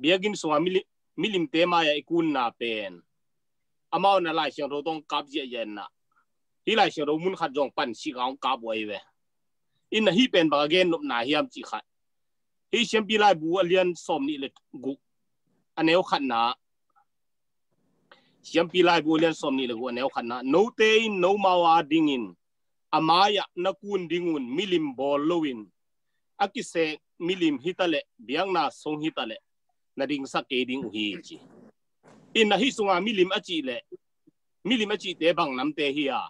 biakinn sunga milim, milimte mai-ah i kunna pen amau na Lai Siangtho tawh kap ziahziah inna hi Lai Siangtho mun khat zong pan sik a hong kap uh ahi ve. Inna hih pen bang a gen nopna hiam cih khat, hih Siampi Laibu a lian sawm nih le guk a neu khatna, Siampi Laibu a lian sawm nih le guk a neu khatna, note in nomau a dingin a mai-ah na kun dingun milim bawl loin a kisek milim hitaleh biakna song hitaleh na dingsak kei ding uh hi ci. Inna hih sunga milim a cih leh milim a cihte bang namte hi a,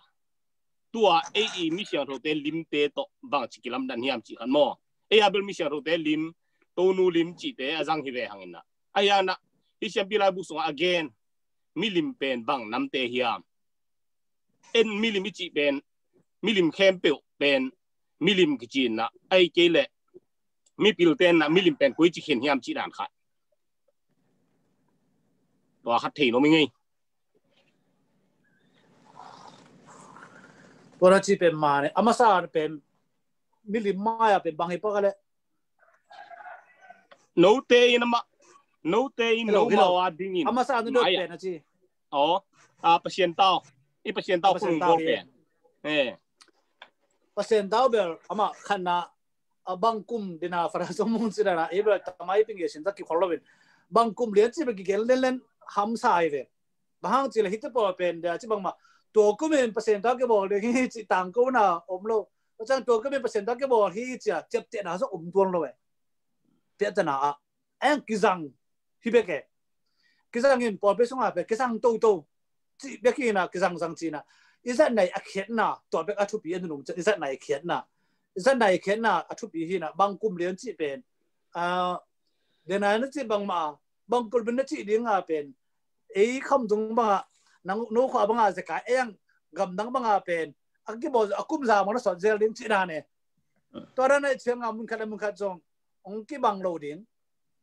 tua ei i mi siangthote limte tawh bangci kilamdan hiam cih khat maw. Ei a bel mi siangthote lim, Tonu lim cihte a zang hi ve hang inna. Ahi a na, hih Siampi Laibu sungah a gen milim pen bang namte hiam. En milim i cih pen, milim khempeuh pen milim kici inna, ahi kei leh mipil tenna milim pen koici khin hiam cih dan khat. Tua khat thei nuam i ngei. Tua na ci pen mah ne, a masa pen milim mai-ah pen bang hi pak a leh. Note in amah, note in nomau a dingin. A masa na dot pen a ci. Aw, a Pasian tau. I Pasian tau khonung bawl pen. Eh. Pasian tau bel amah khatna a bang kum dina Father Song Mung ci dana, i bel tamai ping ye sin ta kikhol loin. Bang kum lian ci bel kigel lenlen hamsa hi ve. Bang hang ci leh hite pawl pen dia ci bangmah tua kumin Pasian tau kibawl ding hi ci tangkona om lo. Tua ciang tua kumin Pasian tau kibawl hi ci a ciaptehna zong om tuan lo e. Piahtana ah. Eng kizang hi bek e. Kizang in pawlpi sungah pen kizang toto cih bek hi na, kizangzang cihna. I zatna a khiatna tua bek a thupi a nunung ciang i zatna a khiatna. I zatna a khiatna a thupi hi na, bang kum lian cih pen. A, dena na cih bangmah, bang kum lian na cih dinga pen. Ei kham tung banga, nang no khua banga zeka, ei ang gamdang banga pen. A kibawl a kum za mang na sawt zel ding cihna ne. Tua dan a i cianga mun khat a mun khat zong hong kibang lo ding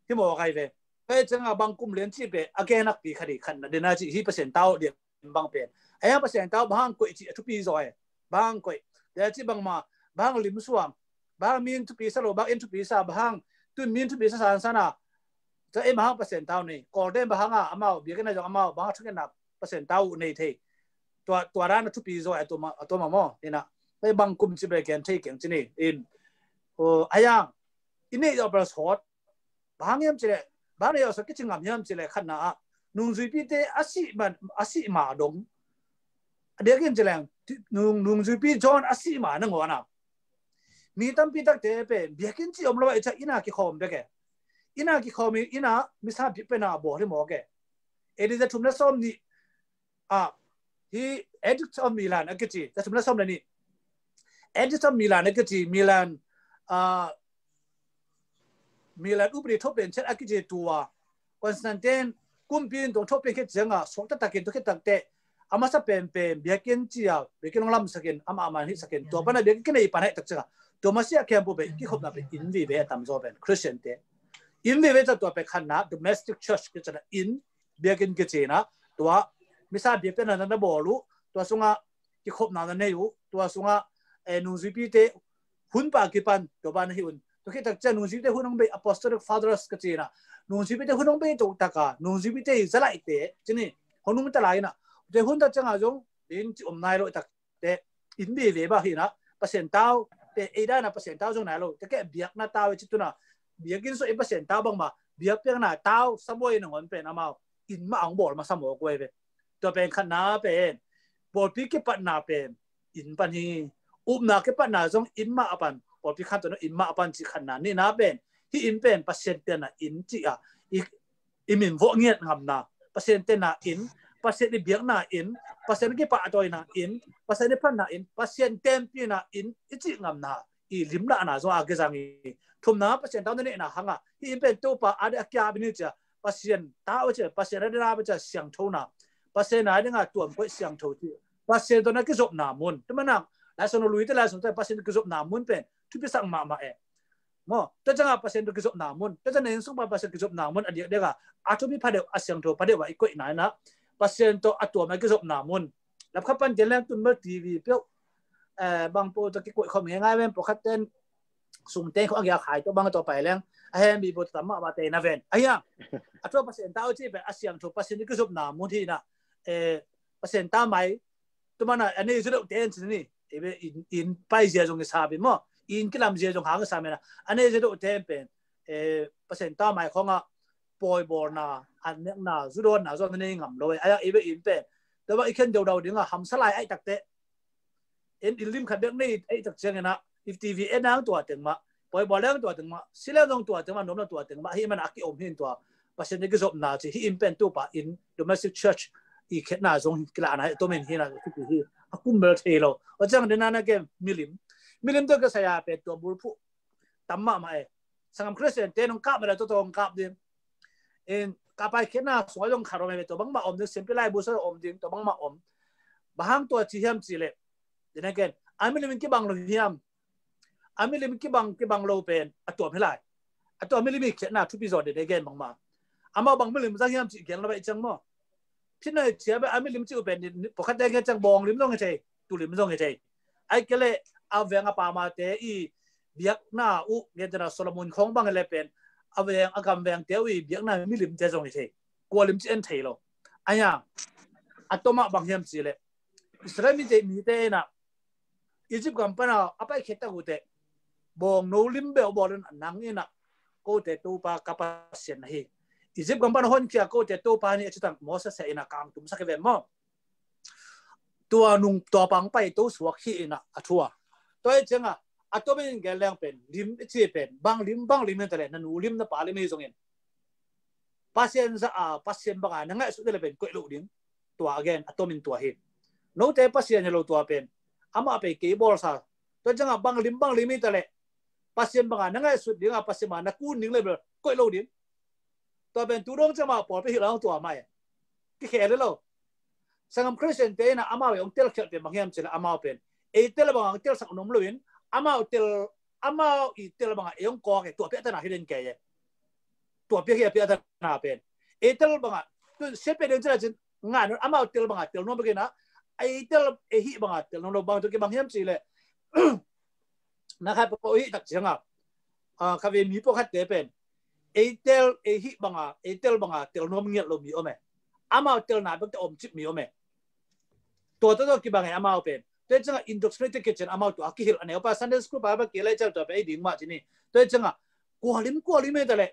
hi maw kai ve. Tua i cianga bang kum lian cih pen a genakpi khat hi khatna dena cih hi Pasian tau lian bang pen. A yang Pasian tau bang hang koih cih a thupi zaw e. Bang hang koih. Tua cih bangmah, bang hang lim suang. Bang hang min thupi sa lo, bang in thupi sa, bang hang tun min thupi sa san sana. Tua ei bang hang Pasian tau nei. Kawlte bang hang a amau, biakinn a zong amau, bang hang thungetna Pasian tau uh nei thei. Tua, tua dan a thupi zaw e a tua ma, a tua ma maw. Ina. Tua bang kum cih pen gen thei keng ci ni. In. O, a yang. i neih zawh bel sawt. Bang hiam cileh, bang neih zawh sawt kici ngam hiam cileh khatna ah nungzuipite a sih man, a sih ma dong. A diakin cileh nung, nungzuipi John a sih ma nangawn ah mi tampi takte pen biakinn cih om lo a i ciah inn ah kikhawm bek e. Inn ah kikhawm i inn ah misa biakpiakna bawl hi mawk e. A D za thum le sawm nih ah hi Edict of Milan a kici, za thum le sawm le nih Edict of Milan a kici, Milan ah Milan upadi thawh pen ciat a kici tua Constantine kumpi in tua thawh pen khit ciangah suakta takin tua khit takte a masa penpen biakinn cia biakinn hong lamsakin amah man hihsakin tua pana biakinn kinei pan heh tak ciangah tua masiah khempeuh pen kikhopna pen inn vive a tamzaw pen Christian te inn vive ca tua pen khatna domestic church kici na inn biakinn kici na tua misa biakpiakna na bawl uh tua sungah kikhopna na nei uh tua sungah nungzuipite hun pah kipan tua ban na hi un. Tua khit tak ciang nungzuipite hun hong bei Apostolic Fathers ka ci na nungzuipite hun hong bei tua taka nungzuipite zalaite cini hong nungta lai na tua hun tak ciangah zong inn ci om nai lo tak te inn vive bang hi na Pasian tau te ei dana Pasian tau zong nai lo te keh biakna tau e ci tuna biakinn so ei Pasian tau bangma biakpiakna tau sabuai nangawn pen amau inn mah hong bawl masa mawk uh e ve. Tua pen khatna pen pawlpi kipatna pen inn pan hi. Upna kipatna zong inn mah a pan pawlpi khantohna inn mah a pan cih khatna nihna pen hih inn pen Pasian tenna inn cih a i i min vawh ngiat ngamna Pasian tenna inn Pasian i biakna inn Pasian i kipahtawina inn Pasian i phatna inn Pasian tenpina inn i cih ngamna i limlahna zong a kizang i thumna Pasian tau na neihna hanga hih inn pen Topa a dih a kiap i ni cia Pasian tau a cia Pasian a dih a cia siangthona Pasian a dinga tuam koih siangtho cih Pasian tawh na kizopna mun tumanak laisong luite laisong te Pasian kizopna mun pen thupisak mahmah e. Maw tua ciangah Pasian tawh kizopna mun tua ciangah na inn sung pan Pasian kizopna mun a diakdiakah a thupi phadeuh a siangtho phadeuh ah i koihna inah Pasian tawh a tuam a kizopna mun. Lapkhat pan gen leng tun bel T V peuh bang po tawh kikoih khawm ngeingai ven pawlkhat ten sungten khawng a ngia khai tawh bang tawh pai leng a hembi po tawh tam mahmah te na ven a hiang a tua Pasian tau cih pen a siangtho Pasian tawh kizopna mun hi inah Pasian tau mai tua mana a nei zia deuh ten cin ni inn pai zia zong i sap in maw inn kilam zia zong hang i sap in a nei zia deuh ten pen Pasian tau mai khawngah pawibawlna an nekna zudawnna zong na nei ngam lo e. A yak i bek inn pen tua bang i khen dodau dingah hamsa lai aih takte en in lim khat bek nei aih tak ciangin ah if T V en ang tua teng mah pawibawl leng tua teng mah sileng zong tua teng mah nuamna tua teng mah hih mana a kiom hi in tua Pasian i kizopna ci hih inn pen tupa in domestic church i khetna zong kilahna hi tomin hi na kipi hi a kumbel thei lo. A ciang dena na kem milim milim tua ka saya pen tua bulphuh tam mahmah e. Sangam Christian te nong kap mah le tua tua hong kap ding in kapai khetna sungah zong khat om e tua bangmah om ding simpi lai bu sa om ding tua bangmah om. Bahang tua ci hiam ci leh dena ken a milim in kibang lo hiam? A milim kibang kibang lo pen a tuam hi lai. A tuam milim i khiatna thupi zaw dede gen bangmah. Amau bang milim zang hiam cih gen lo baih ciang maw? Phin noi cia beh a milim cih uh pen pawlkhat te gen ciang bawng lim zong hi thei, tu lim zong hi thei. Ai kele a veng a pamate i biakna uh gen tena Solomon khawng bang le pen a veng a gam vengte uh i biakna milimte zong hi thei. Kua lim cih en thei lo. Aia a tawmah bang hiam cih leh Israel mite mite inah Egypt gam pana a paikhiat tak uhte bawng no lim beuh bawl in a nang inah kote Topa ka Pasian na hi. Egypt gam pana honkhia kote Topa ni a citang Moses he inah kang tumsak hi ven maw? Tua nung tua pang pai to suak hi inah a thua. Tua hi ciangah a tomin gen leng pen lim i ci pen bang lim bang lim in ta le na nu lim na pa lim hi zongin Pasian za a Pasian banga na ngaihsut le pen koih lo ding. Tua again a tomin tua hi. Note Pasian hi lo tua pen amah pei kei bawlsa. Tua ciangah bang lim bang lim hi ta le Pasian banga na ngaihsut dinga Pasian banga na kun ding le bel koih lo ding. Tua pen tu dong ciangah pawlpi hi lo tua mai kikhel hi lo. Sangam Christian te inah amau ei hong tel khialh pen bang hiam cih leh amau pen ei tel banga hong telsak nuam loin amau tel amau i tel banga ei hong kawk e tua piahtana hi den kei e. Tua piak hi a piahtana pen ei tel banga tu siat pia den cih leh cin ngah nuam amau tel banga tel nuam bek inah ei tel ei hih banga tel nuam lo bang tu kibang hiam cih leh na khai pawh hih tak ciangah kha ve mi pawlkhatte pen ei tel ei hih banga ei tel banga tel nuam ngiat lo mi om e. Amau telna bekte om cip mi om e. Tua tua tua kibang e amau pen tua ciangah indoctrinated kitchen amau tua a kihilh a neu pa Sunday school pa ba kilai ciang tua pen ei ding mah ci ni. Tua ciangah kua lim, kua lim e ta le.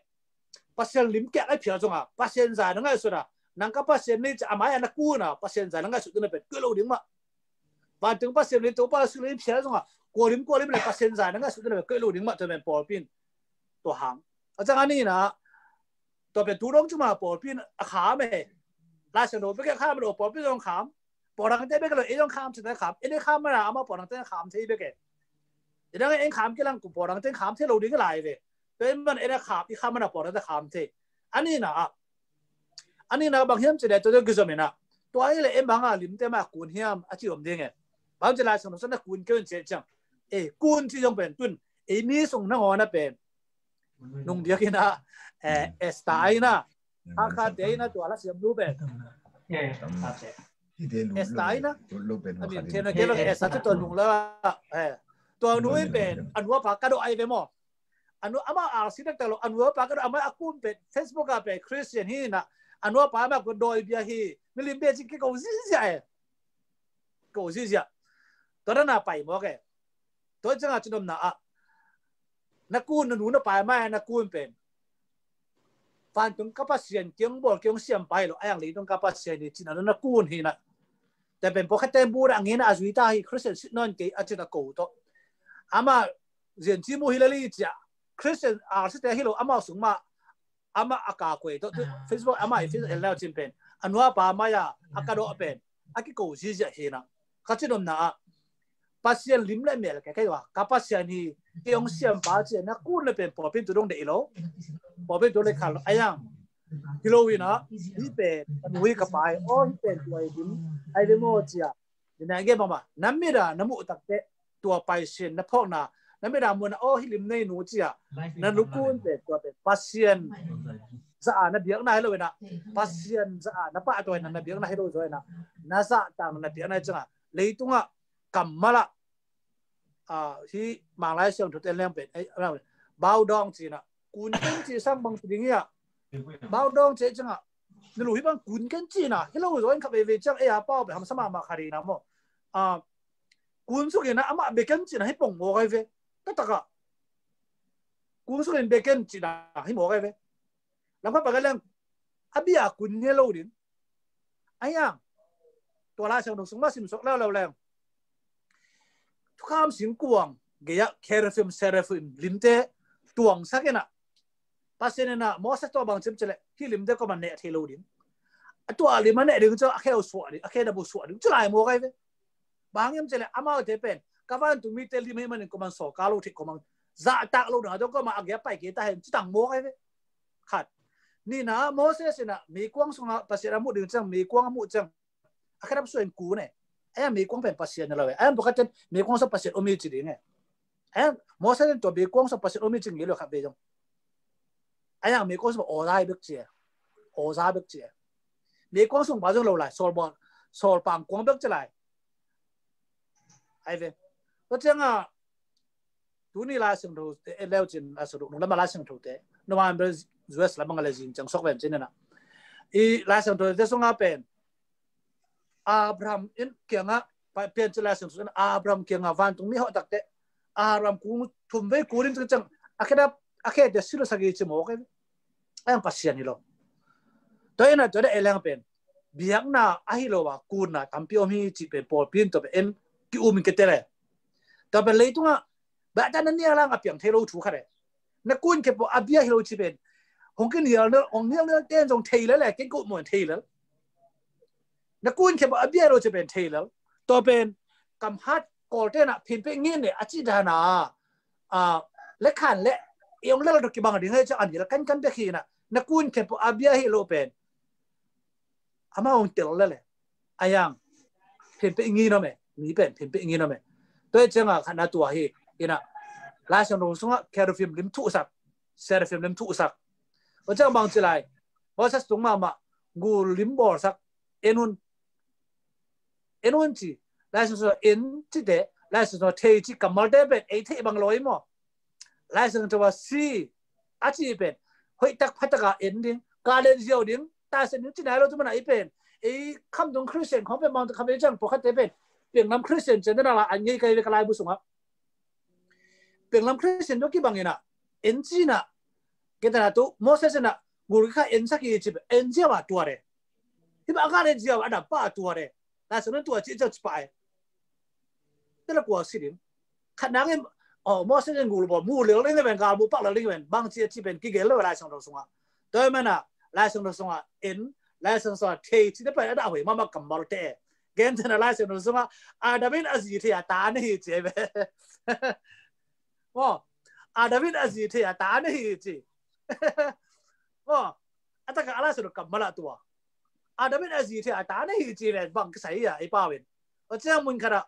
Pasian lim kiak ai phial zong a, Pasian zai na ngaihsut a, nang ka Pasian ni ci a mai a na kun a, Pasian zai na ngaihsut ding na pen koi lo ding mah. Vantung Pasian ni Topa Jesu lim phial zong a, kua lim, kua lim le Pasian zai na ngaihsut ding na pen koi lo ding mah, tua pen pawlpi in tua hang. A cang a ni na, tua pen tu dong cuma pawlpi in a kham e. Lai Siangtho bek a kham lo, pawlpi zong kham. Pawlrangte bek lo, ei zong kham, cina kham. Ei ne kham mana, ama pawlrangte kham thei bek e. Ei dang ei kham kilang ku pawlrangte kham thei lo ding lai ve. Tua ei man ei na kham, i kham mana pawlrangte kham thei. A ni na, a ni na bang hiam cina, tua tua kizom ina. Tua ei le ei bang a limte ma kun hiam, a ci om ding e. Bang ci Lai Siangtho sung na kun keu in ci ciang. E, kun ci zong pen tun. Ei mi sung na ngawna pen. Nung biak ina, e, Esther ina. Hakha te ina tua la siam nu pen. Esther ina. A min thena kelo Esther te tua nung la. E. Tua nu in pen, a nu a pa ka do ai ve maw. A nu ama a si tak ta lo, a nu a pa ka do ama a kun pen, Facebook a pen, Christian hi na. A nu a pa ama kun doi bia hi. Milim be ci ki ko zizia e. Ko zizia. Tua na pai mawk e. Tua ciang a cinom na a. Na kun na nu na pai mai na kun pen. Vantung ka Pasian kiang bawl kiang siam pai lo, a yang leitung ka Pasian ni cina na kun hi na. Te pen pawlkhat te bu na ngina a zui ta hi Christian sit non kei a cina ko to. Ama zian ci mu hi la li cia. Christian a si te hi lo ama sung ma ama a ka kuai to. Facebook ama i Facebook el lau cin pen. A nu a pa mai a, a ka do pen. A ki ko zizia hi na. Ka cinom na a. Pasian lim le mel ke kai wa. Ka Pasian hi, ke ong siam pa ci na kun le pen pawlpi in tu dong de lo. Pawlpi in tu le khal lo. A yang. Hi lo ina, hi pen, a nu hi ka pai. O hi pen tu ai lim. Ai lim o cia. Ni na ge mama. Na mi da, na mu tak te. Tua pai sin, na phawk na. Na mi da mu na, o hi lim nei nu cia. Na lu kun pen, tua pen. Pasian. Za a na biak na hi lo ina. Pasian za a na pa tua ina, na biak na hi lo zo ina. Na za tang na biak na hi ciang a. Leitung a. Kammal a, a, hi Manglai Siangtho te leng pen, ei, a, bau dong ci na, kun ken ci sang bang ci ding ia. Bau dong ci ciang a, na lu hi bang kun ken ci na, hi lo zo in kha ve ve ciang, ei a pau be ham sama ma kha ri na maw. A, kun suk in a, ama be ken ci na, hi pong maw kai ve. Ta ta ka. Kun suk in be ken ci na, hi maw kai ve. Lam kha pa ka leng, a bia kun hi lo ding. A yang. Tua Lai Siangtho sung ma sim sok lau lau leng. Thukham singkuang, gei a, Kherafim, Serafim, limte, tuang sak ina. Pasian ina, Moses tua bang cim cile, hi limte ko man ne thei lo ding. A tua lim a ne ding cu, a kheu suah ding, a khe na bu suah ding, cu lai maw kai ve. Bang hiam cile, amau te pen, ka vantung mite lim hi manin ko man saw ka lo thei ko man, za tak lo ding, a tua ko man a gei a pai ke ta hen, ci tang maw kai ve. Khat. Ni na Moses ina meikuang sunga Pasian a mu ding ciang, meikuang a mu ciang. A khedap suan kun e. Aya meikuang pen Pasian a lo e. Aya pakhat ten meikuang sung Pasian om hi ci ding e. Aya Moses in tua meikuang sung Pasian om hi ci ngei lo khat ve zong. Aya meikuang sung aw zai bek ci e. Aw zai bek ci e. Meikuang sung ba zong lo lai. Sawl ba, sawl pang kuang bek ci lai. Ai ve. Tua ciang a, tuni Lai Siangtho, eh, leu cin, Lai Siangtho, nung lama Lai Siangtho te. November U S lama nga le zing ciang sok ven cin na. I Lai Siangtho te sunga pen. Abraham in kianga, pa, pen cin Lai Siangtho, Abraham kianga vantung mi hawh tak te. Abraham kung thum vei kunin ciang, a khedap, a khe te silo sagi ci maw kai. Ayang Pasian hi lo. Tua ina tua da eleng pen. Biakna ahi lo a kunna tampi om hi ci pen pawlpi in tua pen en ki um in ke tele. Tua pen leitunga bata na nial ang a piang thei lo thu khat e. Na kun khe pawh a bia hi lo ci pen. Hong ki nial nial, hong nial nial ten zong thei lel e, ken ko muan thei lel. Na kun khe pawh a bia hi lo ci pen thei lel. Tua pen kam hat Kawlte na phin peh ngin ne a ci dana. A, le khan le i ong lel tuk kibang ding hei ciang an hil kan kan bek hi na. Na kun khen pawh a bia hi lo pen. Ama ong tel lele. Ayang. Phin peh ngin om e. Mi pen phin peh ngin om e. Tua hi ciang a khan a tua hi. Ina. Lai Siangtho sunga Kherubim lim thuhsak. Seraphim lim thuhsak. Tua ciang bang ci lai. Moses tung mahmah. Gul lim bawlsak. En un. En un ci. Lai Siangtho en ci te, Lai Siangtho thei ci kammalte pen ei theih bang lo i maw. Lai Siangtho a si a ci pen hoih tak pha tak a en ding, ka len ziau ding, ta sen ding ci nai lo tu mana i pen. Ei kham dung Christian khong pen bang tu kham ei ciang pawlkhatte pen. Pianglam Christian cian dana la an ngei kai ve ka laibu sungah. Pianglam Christian tu kibang ina en ci na Gentehna tu Moses in ah gul khat ensak hi ci, en ziau a tua de. Hih bang a khat en ziau a dam pah a tua de. Lai Siangtho in tua ci ciau ci pah e. Te la kua si ding. Khat nang in, oh, Moses in gul bawl mu lel ding ven, gal mu pak lel ding ven, bang ci a ci pen kigel lo Lai Siangtho sungah. Tua ahih manin ah Lai Siangtho sungah en, Lai Siangtho sungah thei ci te pen a dah hoih mahmah kammalte. Gentehna Lai Siangtho sungah Adam in a zi thei a ta nei hi ci ve. Maw, Adam in a zi thei a ta nei hi ci. Maw, a takah a Lai Siangtho kammal ah tua Adam in a zi thei a ta nei hi ci ven bang kisai a ei pau in. Tua ciang mun khat ah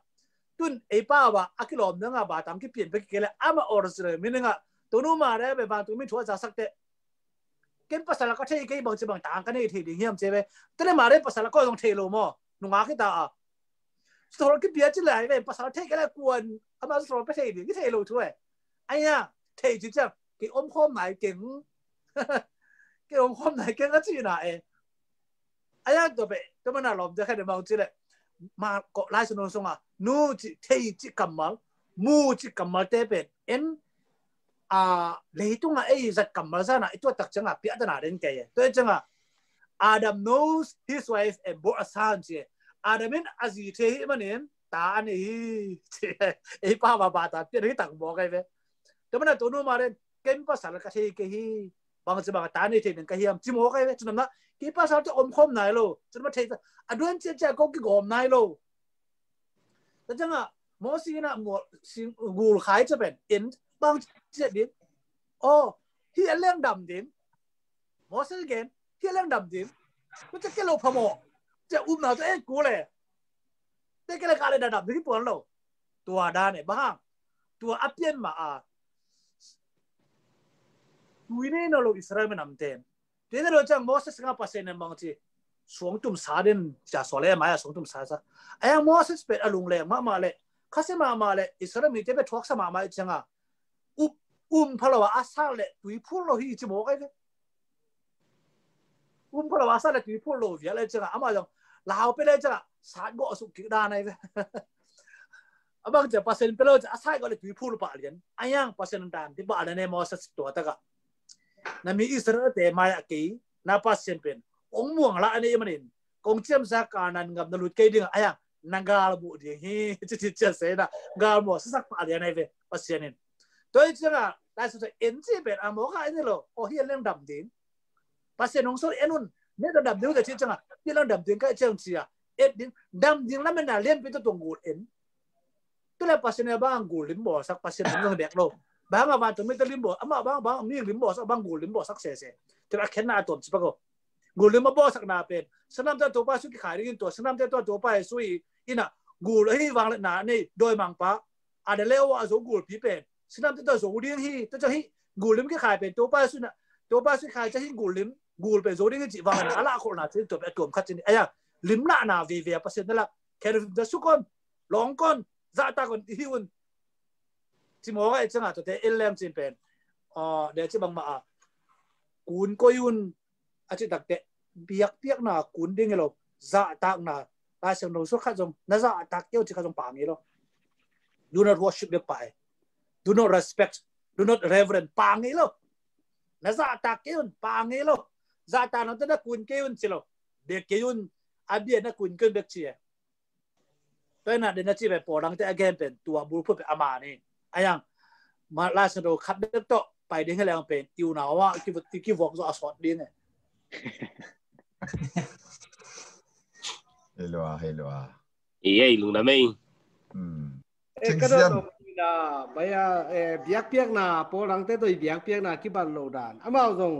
tun ei pau ah a kilawm ding a ba tam kipian pek kei le ama original meaning ah tunu ma le be bang tu mi thu a za sak te. Ken pasal ka thei kei, bang ci bang tang ka nei thei ding hiam ci ve. Te le ma le pasal ka zong thei lo maw. Nungak hi ta a. Sitol kipia ci lai ve, pasal thei kei le kuan ama sitol pe thei ding, ki thei lo thu e. Aia, thei ci ciang ki om khawm nai keng. Ki om khawm nai keng a ci na e. Aia, tua pe, tua mana lawm cia khen bang ci le. Ma ko Lai Siangtho sungah nu ci, thei ci kammal, mu ci kammal te pen en a, leitungah ei zat kammal zan ah i tuat tak ciangah piahtana den kei e. Tua ciangah Adam knows his wife and bore a son ci e. Adam in a zi thei hi manin ta a nei hi ci e. Ei pau a ba ta pian hi tak bawk ei ve. Tua mana tunu ma den ken pasal ka thei kei hi. Bang ci bang ta nei thei ding ka hiam ci mawk ei ve. Cunam na ki pasal te om khawm nai lo. Cunam a thei a duan cia cia ko kigawm nai lo. Tua ciangah Moses in ah gul khai cia pen en bang ci ding. Oh, hi a leng dam ding. Moses gen hi a leng dam ding. Tua cia ke lo phamawh. Cia upna tua en kul e. Te ke le ka le da dam ding hi puan lo. Tua dan e bang hang. Tua a pian ma a. Tui nei no lo Israel minam ten. Tui nei lo ciang Moses nga Pasian in bang ci. Suang tum sa den cia sual e mai a suang tum sa sa. Aia Moses pen a lungleng mahmah le. Khasia mahmah le Israel mite pe thuaksa mahmah i cianga. Up, um phalo a sat le tui phul lo hi ci mawk ei ve. Um phalo a sat le tui phul lo vial ei cianga. Ama zong lau pe le cianga. Sat gawh suk kik dan ei ve. A bang cia Pasian pe lo cia a sat gawh le tui phul pah lian. A yang Pasian dan ti pah lian ei Moses tua takah. Na mi Israel te mai a kei na Pasian pen ong muang lah a nei manin kong ciamsa Kanaan gam na lut kei ding a yang na gal muh ding hi ci ci cia se na gal muh sasak pah lian ei ve Pasian in. Tua i cianga Lai Siangtho en ci pen a mawk a en lo o hi a leng dam ding. Pasian hong sawt en un ne tua dam ding cia ci cianga hi a leng dam ding ka ciang cia et ding dam ding lam en na lianpi tua tuang gul en. Tu le Pasian a bang gul lim bawlsak Pasian lim zong bek lo. Bang a vantung mite lim bawl ama bang bang mi lim bawlsak bang gul lim bawlsak sese. Tua a khenna a tuam ci pak o. Gul lim a bawlsakna pen sanamte Topa Jesu kikhai dingin tua sanamte tua Topa Jesu i ina gul ahi vang le na nei dawimangpa a da leo a zo gulpi pen sanamte tua zo ding hi tua ciang hi gul lim kikhai pen Topa Jesu na Topa Jesu kikhai ciang hi gul lim gul pen zo ding hi ci vang le na a lah kholhna ci tua pen a tuam khat ci ni. Aia lim lahna veve a Pasian na lah khen da sukon lawng kon zahtak kon i hi un. Ci mawk a i cianga tuate en leng cin pen de ci bangmah a kun koi un a ci takte biakpiakna kun ding hi lo. Zahtakna Lai Siangtho sung khat zong na zahtak kei uh ci khat zong pang hi lo. Do not worship bek pah e. Do not respect, do not reverend pang hi lo. Na zahtak kei un pang hi lo. Zahtakna te na kun kei un ci lo. Bek kei un a bia na kun kei un bek ci e. Tua ina den a ci pen pawldangte a gen pen tua bulphuh pen a mani a yang ma Lai Siangtho khat bek tawh pai ding hi leng pen i unau ah i kivuak zo a sawt ding e. Hei lua hei lua. I ei lungdam ei. Ka dot lo na baya biakpiakna pawldangte tawh i biakpiakna kibat lo dan amau zong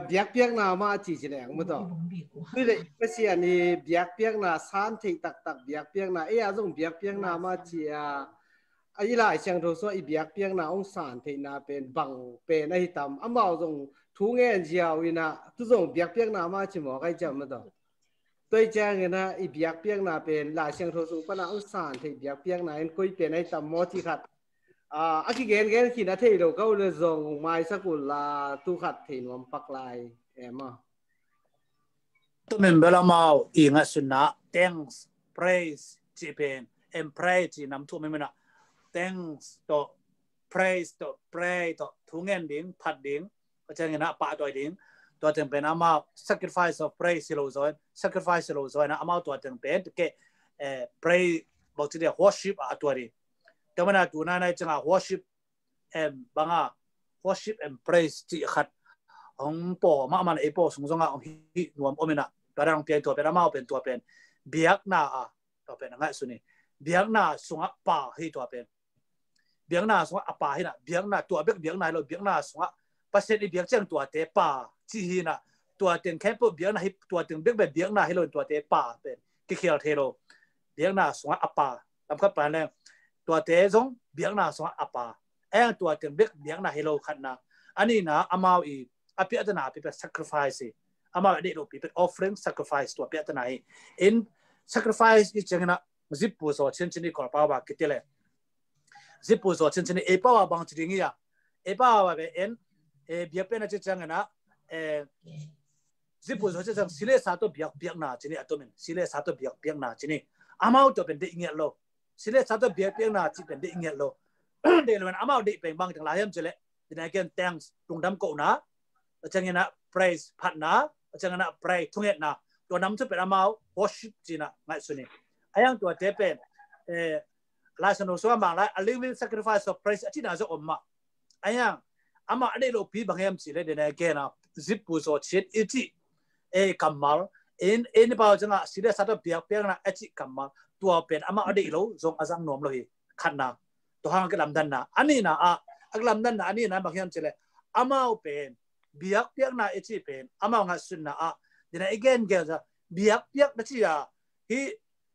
biakpiakna mah ci ci leng maw taw. Tui le Pasian i biakpiakna san theih taktak biakpiakna ei a zong biakpiakna mah ci a. A i Lai Siangtho sungah i biakpiakna hong san theihna pen bang pen ahi tam amau zong thu ngen ziau ina tu zong biakpiakna mah ci mawk ai ciam maw taw. Tua i ciangin a i biakpiakna pen Lai Siangtho sung pana hong san theih biakpiakna in koi pen ahi tam maw ci khat a kigengen khin a thei lo ka uh le zong maisak uh la tu khat thei nuam pak lai em a. Tumin bel amau i ngaihsutna thanks, praise ci pen em pray ci nam thu mi mina thanks tawh praise tawh pray tawh thu ngen ding phat ding Tua ciangin a pahtawi ding. Tua teng pen amau sacrifice of praise hi lo zaw in, sacrifice hi lo zaw in amau tua teng pen ke, eh, praise bang ci dia, worship a tua ding. Tua mana tu nai nai cianga worship em banga, worship and praise cih khat hong paw mahmah, ei paw sung zongah hong hih nuam om inah, tua dang piang tua pen amau pen tua pen biakna a, tua pen a ngaihsun hi. Biakna sungah pa hi tua pen. Biakna sungah a pa hi inah, biakna tua bek biakna hi lo, biakna sungah Pasian i biak ciang tuate pa ci hi inah, tua teng khempeuh biakna hi, tua teng bek bek biakna hi lo, tuate pa pen kikhial thei lo. Biakna sungah a pa, lamkhat pan leng tuate zong biakna sungah a pa. Eng tua teng bek biakna hi lo, khatna. A nihna amau i a piahtana pi pen sacrifice hi. Amau a deih lo pi pen offering, sacrifice, tua piahtana hi. In sacrifice i ciangin a zippu zaw ciancian i Kawlpau a kiti le. Zippu zaw ciancian i ei pau a bang ci ding hi a. Ei pau a pen en, eh, biakpiakna ci ciangin a, eh, zippu zaw ciancian si le sa tawh biakpiakna ci ni a tomin. Si le sa tawh biakpiakna ci ni. Amau tua pen deih ngiat lo. Si le sa tawh biakpiakna ci pen deih ngiat lo. Deih lo in amau deih pen bang teng lai hiam ci le. Then again, thanks, lungdam kohna. A ciangin a praise, phatna. A ciangin a praise, thungetna. Tua nam thu pen amau worship ci inah ngaihsun hi. A yang tuate pen, eh, Lai Siangtho sungah mang lai a living sacrifice of praise a cihna zong om mah. A yang amau a deih lo pi bang hiam ci le, then again a zippu zaw ciat i cih, eh, kammal. In, in pau ciangah si le sa tawh biakpiakna a cih kammal. Tua pen amau a deih lo zong a zang nuam lo hi, khatna. Tua hang a kilamdanna a nihna ah, a kilamdanna a nihna bang hiam ci le, amau pen biakpiakna i cih pen amau ngaihsunna ah, then again, gen za, biakpiak na ci a, hi,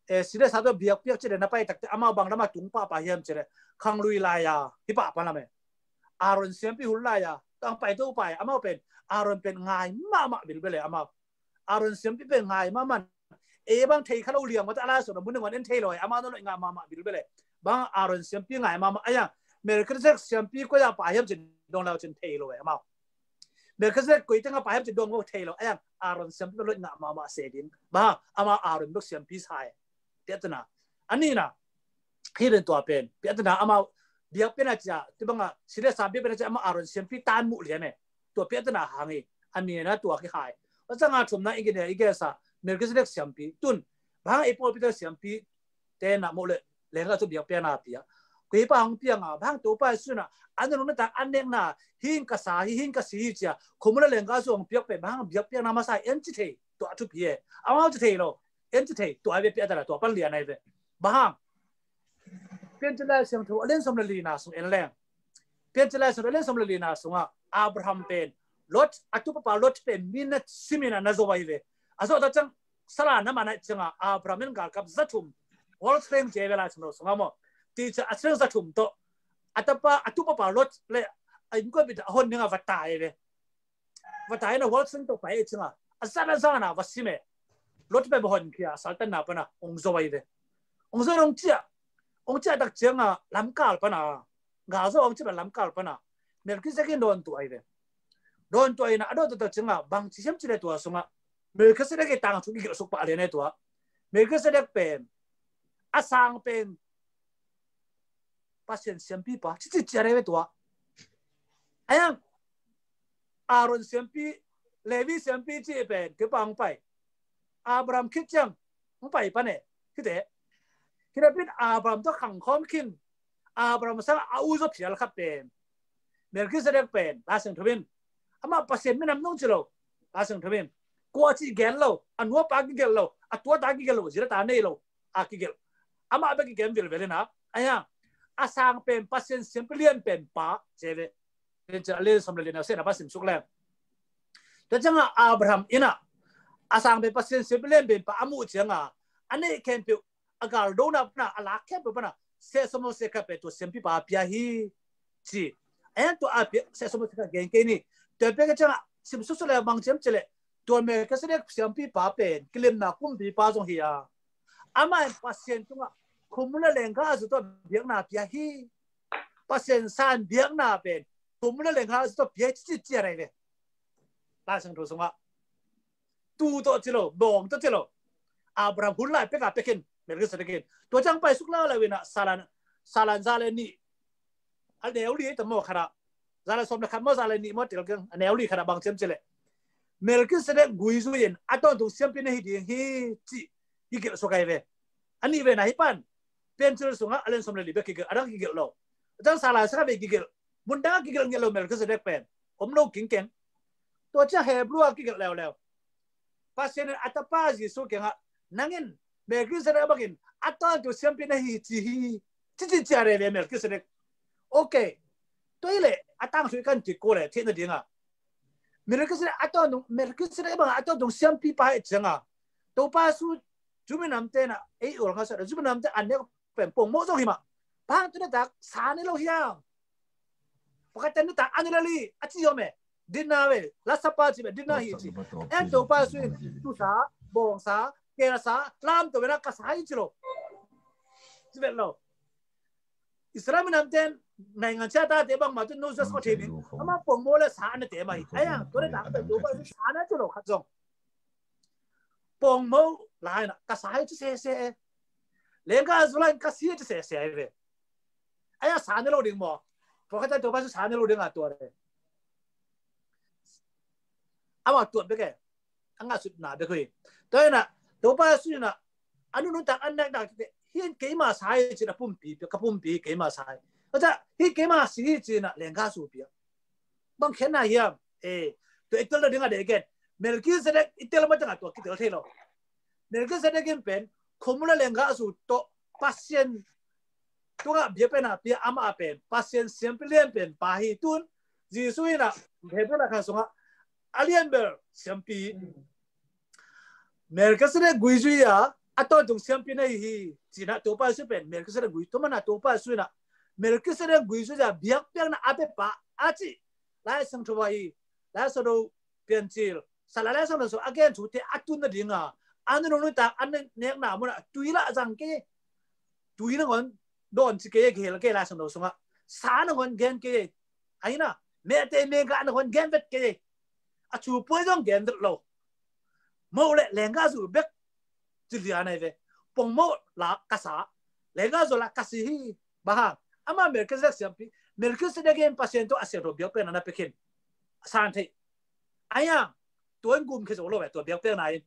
eh, si le sa tawh biakpiak ci le na pai takte amau bang lam a tung pahpah hiam ci le, khanglui lai a hi pahpah lam e. Aaron siampi hun lai a tang pai to pai, amau pen Aaron pen ngai mahmah bilbel e amau. Aaron siampi pen ngai mahmah. Ei bang thei kha lo liang mah ta, a lai sawt a mun ngai en thei lo e, amau na lo ngai mahmah bilbel e. Bang Aaron siampi ngai mahmah a yang, Melchizedek siampi koi a pai hiam ci dong lau cin thei lo e amau. Melchizedek koi teng a pai hiam ci dong lo thei lo a yang, Aaron siampi lo ngai mahmah se ding. Bang amau Aaron bek siampi sa e. Piahtana. A nihna, hi den tua pen piahtana amau biakpiakna ci a, tu banga si le sa biakpiakna ci a amau Aaron siampi tan muh lian e. Tua piahtana hang hi. A nihna tua kihai. A cianga thumna i gen, i gen sa, Melchizedek siampi. Tun bang ei pawlpi te siampi te na moh le, lengga thu biakpiakna pia. Koi pa hong piang a, bang Topa Jesu na, an nung na ta an nekna, hing ka sa hi, hing ka si hi ci a, khomula lengga thu hong piak pen bang biakpiakna masa en ci thei, tua thupi e. Amau ci thei lo, en ci thei, tua ve piahtana, tua pan lian ai ve. Bang Piancil Lai Siangtho a lian sawm le lina sung en leng. Piancil Lai Siangtho a lian sawm le lina sungah Abraham pen, Lot, a tupapa Lot pen mi na simin a na zo ai ve. A zo ta ciang sala na manai cianga Abraham in galkap za thum, whole sleng ci ve Lai Siangtho sungah maw. Ti ciang a sleng za thum tawh a tapa, a tupapa Lot le a innkuanpihte a hon dinga va tai ve. Va tai na whole sleng tawh pai e cianga a zan a zan a va sim e. Lot pen va honkhia, saltanna pana hong zo ai ve. Hong zo hong ciah, hong ciah tak cianga lamkal pana, gal zo hong ciah lamkal pana Melchizedek in dawn tuah ai ve. Dawn tuah ina a dawn tuah tak cianga bang ci hiam ci le tua sungah Melchizedek i tangthu kigelh suk pah lian e tua. Melchizedek pen a sang pen Pasian siampipa cici ciat ai ve tua. A yang Aaron siampi, Levi siampi ci pen kipa hong pai. Abraham khit ciang hong pai pan e. Khit e. Khit a pin Abraham tawh khangkhawm khin. Abraham sang a u zaw phial khat pen Melchizedek pen Lai Siangtho in amah Pasian minam nung ci lo. Lai Siangtho in kua ci gen lo, a nuapa kigelh lo, a tuata kigelh lo, zirata nei lo a kigelh. Amah bek kigen vilvel ina a yang a sang pen Pasian siampi lian pen pa ci ve. Len sawm le lina sena pa sim suk leng. Tua cianga Abraham ina a sang pen Pasian siampi lian pen pa a muh cianga a neih khempeuh, a galdona pana, a lak khempeuh pana seh sawm le seh khat pen tua siampipa pia hi ci. A yang tua a pia seh sawm le seh khat gen kei ni. Tua pia ka cianga sim suk suk le mang ciam ci le tua Melchizedek siampipa pen kilemna kumpipa zong hi a, amah in Pasian tungah khumula lengga a zu tawh biakna pia hi. Pasian san biakna pen khumula lengga a zu tawh pia hi ci ciat ai ve. Lai Siangtho sungah tu tawh ci lo, bawng tawh ci lo. Abraham hun lai peka pekin Melchizedek in. Tua ciang pai suk la la wina salan, salan za le nih a neu li ta maw khat a za le sawm le khat maw, za le nih maw, tel keng, a neu li khat ah bang ci hiam cih leh, Melkizedek gui zui-in a tawntung siampi na hi ding hi cih kigelh suk ahi ve. A nih ve na hi pan. Piancil sungah a lian sawm le li bek kigelh, a dang kigelh lo. A dang sa lai sa khat bek kigelh. Mun dang ah kigelh ngiat lo Melkizedek pen. Om lo kingkeng. Tua ciang Hebru ah kigelh leuleu. Pasian in a tapa Jesu kiangah, nang in Melkizedek bangin a tawntung siampi na hi ci hi. Ci ci cia rere Melkizedek. Ok. Tua hi leh a tangthu i kan kiko leh theihna dingah, Melkizedek a tawntung, Melkizedek bangah a tawntung siampipa hi ciangah, Topa Jesu Jew minamte in ah ei ol ngasa, Jew minamte an nek pen pongmoh zong hi mah. Bang hang tu nitak sa ne lo hiam? Pakhat ten nitak an ne lo li a ci om e. Dinner ve, Last Supper ci ve, dinner hi ci. En Topa Jesu in tusa, bawngsa, kelsa, lamto ve na ka sa hi ci lo. Ci vet lo. Israel minamte in naingan cia tate bangmah tu no just khaw thei ding. Ama pongmoh le sa an ne te mah hi. Ai ang, tu nitak pen Topa Jesu sa ne ci lo khat zong. Pongmoh lai na ka sa hi ci sese e. Lengga zu lai ka si ci sese e ve. Ai a sa ne lo ding maw? Profeta Topa Jesu sa ne lo ding a tuat e. Ama tuat bek e. A ngahsutna bek hi. Tua hi na, Topa Jesu in ah a nuntak an nek nak te, hi in keima sa hi ci-in a pumpi, ka pumpi keima sa hi. Tua ciang hi keima si hi ci-in ah lengga zu pia. Bang khenna hiam? E, tua i tel lo ding a dei gen. Melkizedek i tel mateng ah tua kitel thei lo. Melkizedek in pen khuamun le lengga zu tawh Pasian tungah biakpiakna pia, amah pen Pasian siampi lianpen pa hi. Tun Jesu in ah Hebru laikhak sungah a lianbel siampi, Melkizedek gui zui-a a tawntung siampi na hi hi. Ci-in ah Topa Jesu pen Melkizedek gui, tua manin ah Topa Jesu in ah Melkizedek gui zui-a biakpiakna a pia pa a ci. Lai Siangtho ah hi, Lai Siangtho Piancil, Salai Lai Siangtho sung a gen thute a tun nadinga, a nunung nitak an nekna munah tui lah zang kei, tui nangawn dawn ci kei, kihel kei Lai Siangtho sungah. Sa nangawn gen kei. Ahi na, mehte megah nangawn gen vet kei. A cu puai zong gen vet lo. Moh le lengga zu bek ci lian ahi ve. Pongmoh la ka sa, lengga zu la ka si hi. Bang hang? Ama Melkizedek siampi. Melkizedek in Pasian tawh a siangtho biakpiakna na pia khin. San thei. Ai ang, tua in gumkhia zo lo ve, tua biakpiakna in.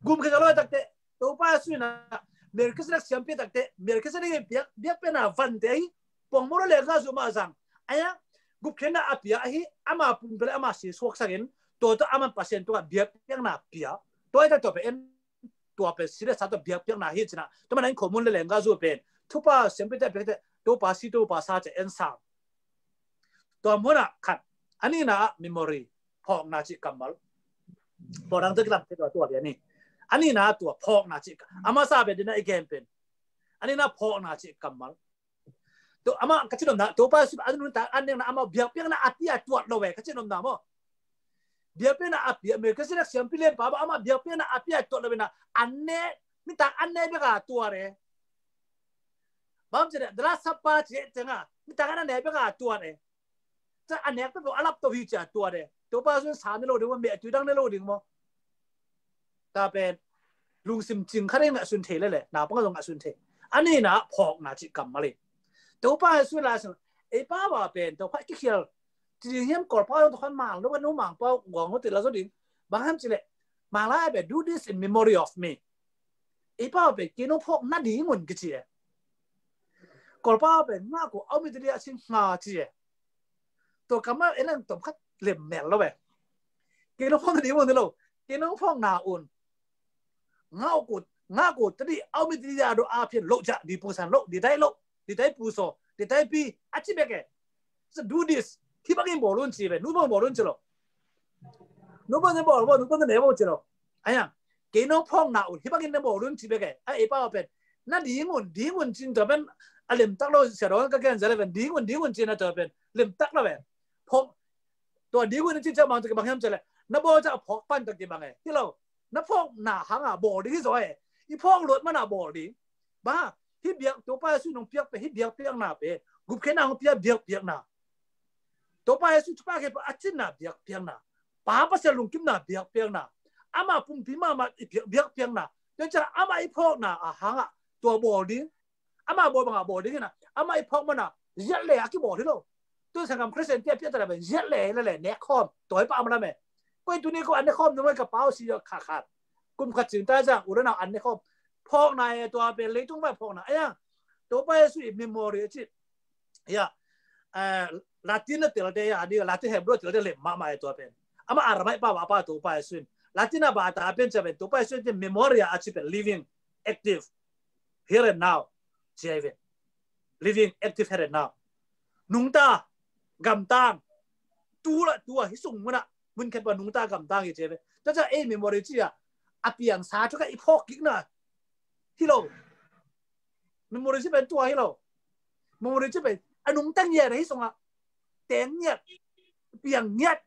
Gumkhia zo lo ve takte, Topa Jesu in ah Melkizedek siampi takte, Melkizedek in biak, biakpiakna vante hi, pongmoh le lengga zu mah zang. Ai ang, gupkhiatna a pia hi, ama pumpi le ama si suaksakin, tua tawh aman Pasian tungah biakpiakna pia. Tua hi tak tua pen, tua pen si le sa tawh biakpiakna hi ci-in ah. Tua manin khuamun le lengga zu pen, thupha siampite a piakte, Topa si, Topa sa ci-in en sam. Tua munah khat, a nihna ah memory, phawkna cih kammal. Phawkna tawh kilam thei tua tua bia ni. A nihna tua phawkna cih ka-, a masa pen dina i gen pen. A nihna phawkna cih kammal. Tua amah ka cih nopna, Topa Jesu a nuntak an nekna amah biakpiakna a pia tuat lo ve, ka cih nopna maw? Biakpiakna a pia, Melkizedek siampi lianpa bang amah biakpiakna a pia tuat lo ve na, an ne, nitak an ne bek a tuat e. Bang ci de, the Last Supper ci ciangah, nitak an ne bek a tuat e. Ca a nek peuh a lap to hi ci a tuat e. Topa Jesu in sa ne lo ding maw, meh tui dang ne lo ding maw? Tua pen lungsim cing khat in ngahsun thei lel e, naupang zong ngahsun thei. A nihna phawkna cih kammal hi. Topa Jesu in Lai Siangtho, ei pau a pen, tua khat kikhial ci ding hiam, Kawlpau zong tua khat mang lo, ka nu Mangpau guang lo ti la zo ding. Bang hiam cih leh, Manglai a pen, "Do this in memory of me." Ei pau a pen, "Kei nong phawk nadingun," kici e. Kawlpau a pen, "Ngah ko, a om i te dia cin nga," ci e. Tua kammal en leng tom khat lem mel lo ve. "Kei nong phawk nadingun," ni lo. "Kei nong phawkna un ngah ko, ngah ko, tadi au mi tadi ado a phian lo ja, di pungsan lo, di tai lo, di tai puso, di tai pi, a ci bek e. So do this. Hih bangin bawl un ci ve, nu bang bawl un ci lo. Nu bang bawl, bawl, nu bang ne bawl ci lo. Ai ang, kei nong phawkna un, hih bangin ne bawl un ci bek e. A ei pau pen, nadingun, dingun cin tua pen a lemtak lo, sia dong ka gen zel pen, dingun, dingun cin a tua pen lemtak lo ve. Phawk, tua dingun cin cia bang tua kibang hiam ci leh, na bawl cia phawk pan tua kibang e. Hi lo, na phawkna hanga bawl ding hi zaw e. I phawk luat mana bawl ding. Bang, hih biak, Topa Jesu nong piak pen, hih biakpiakna pen, gupkhiatna hong pia biakpiakna. Topa Jesu thupha khempeuh a cinna biakpiakna. Pa Pasian lungkimna biakpiakna. Ama pumpi mahmah i piak, biakpiakna. Tua ciang ama i phawkna a hanga tua bawl ding. Ama bawl banga bawl ding hina. Ama i phawk mana ziat le a kibawl hi lo. Tu sanggam Christian te a piakta pen ziat le le le nek khawm, tawi pah ma lam e. Koi tuni ko an nek khawm nung ka pau si kha khat. Kum khat cing ta zang u le nau an nek khawm. Phawkna e tua pen leitung vai phawkna. Aya, Topa Jesu i memory a ci. Ya, Latin na telte ya, di Latin Hebrew telte lem mahmah e tua pen. Ama Aramaic pa va pa Topa Jesu in. Latin a va ta pen cia pen Topa Jesu in memoria a ci pen living, active, here and now. Cia pen living, active, here and now. Nungta, gamtang, tu la tua hi sung muna, mun khen pa nungta gamtang hi cia pen. Tua cia ei memory cia, a piang sa tua ka i phawk kik na. Hi lo. Memory ci pen tua hi lo. Memory ci pen a nungta ngiat hi sunga. Teng ngiat. Piang ngiat.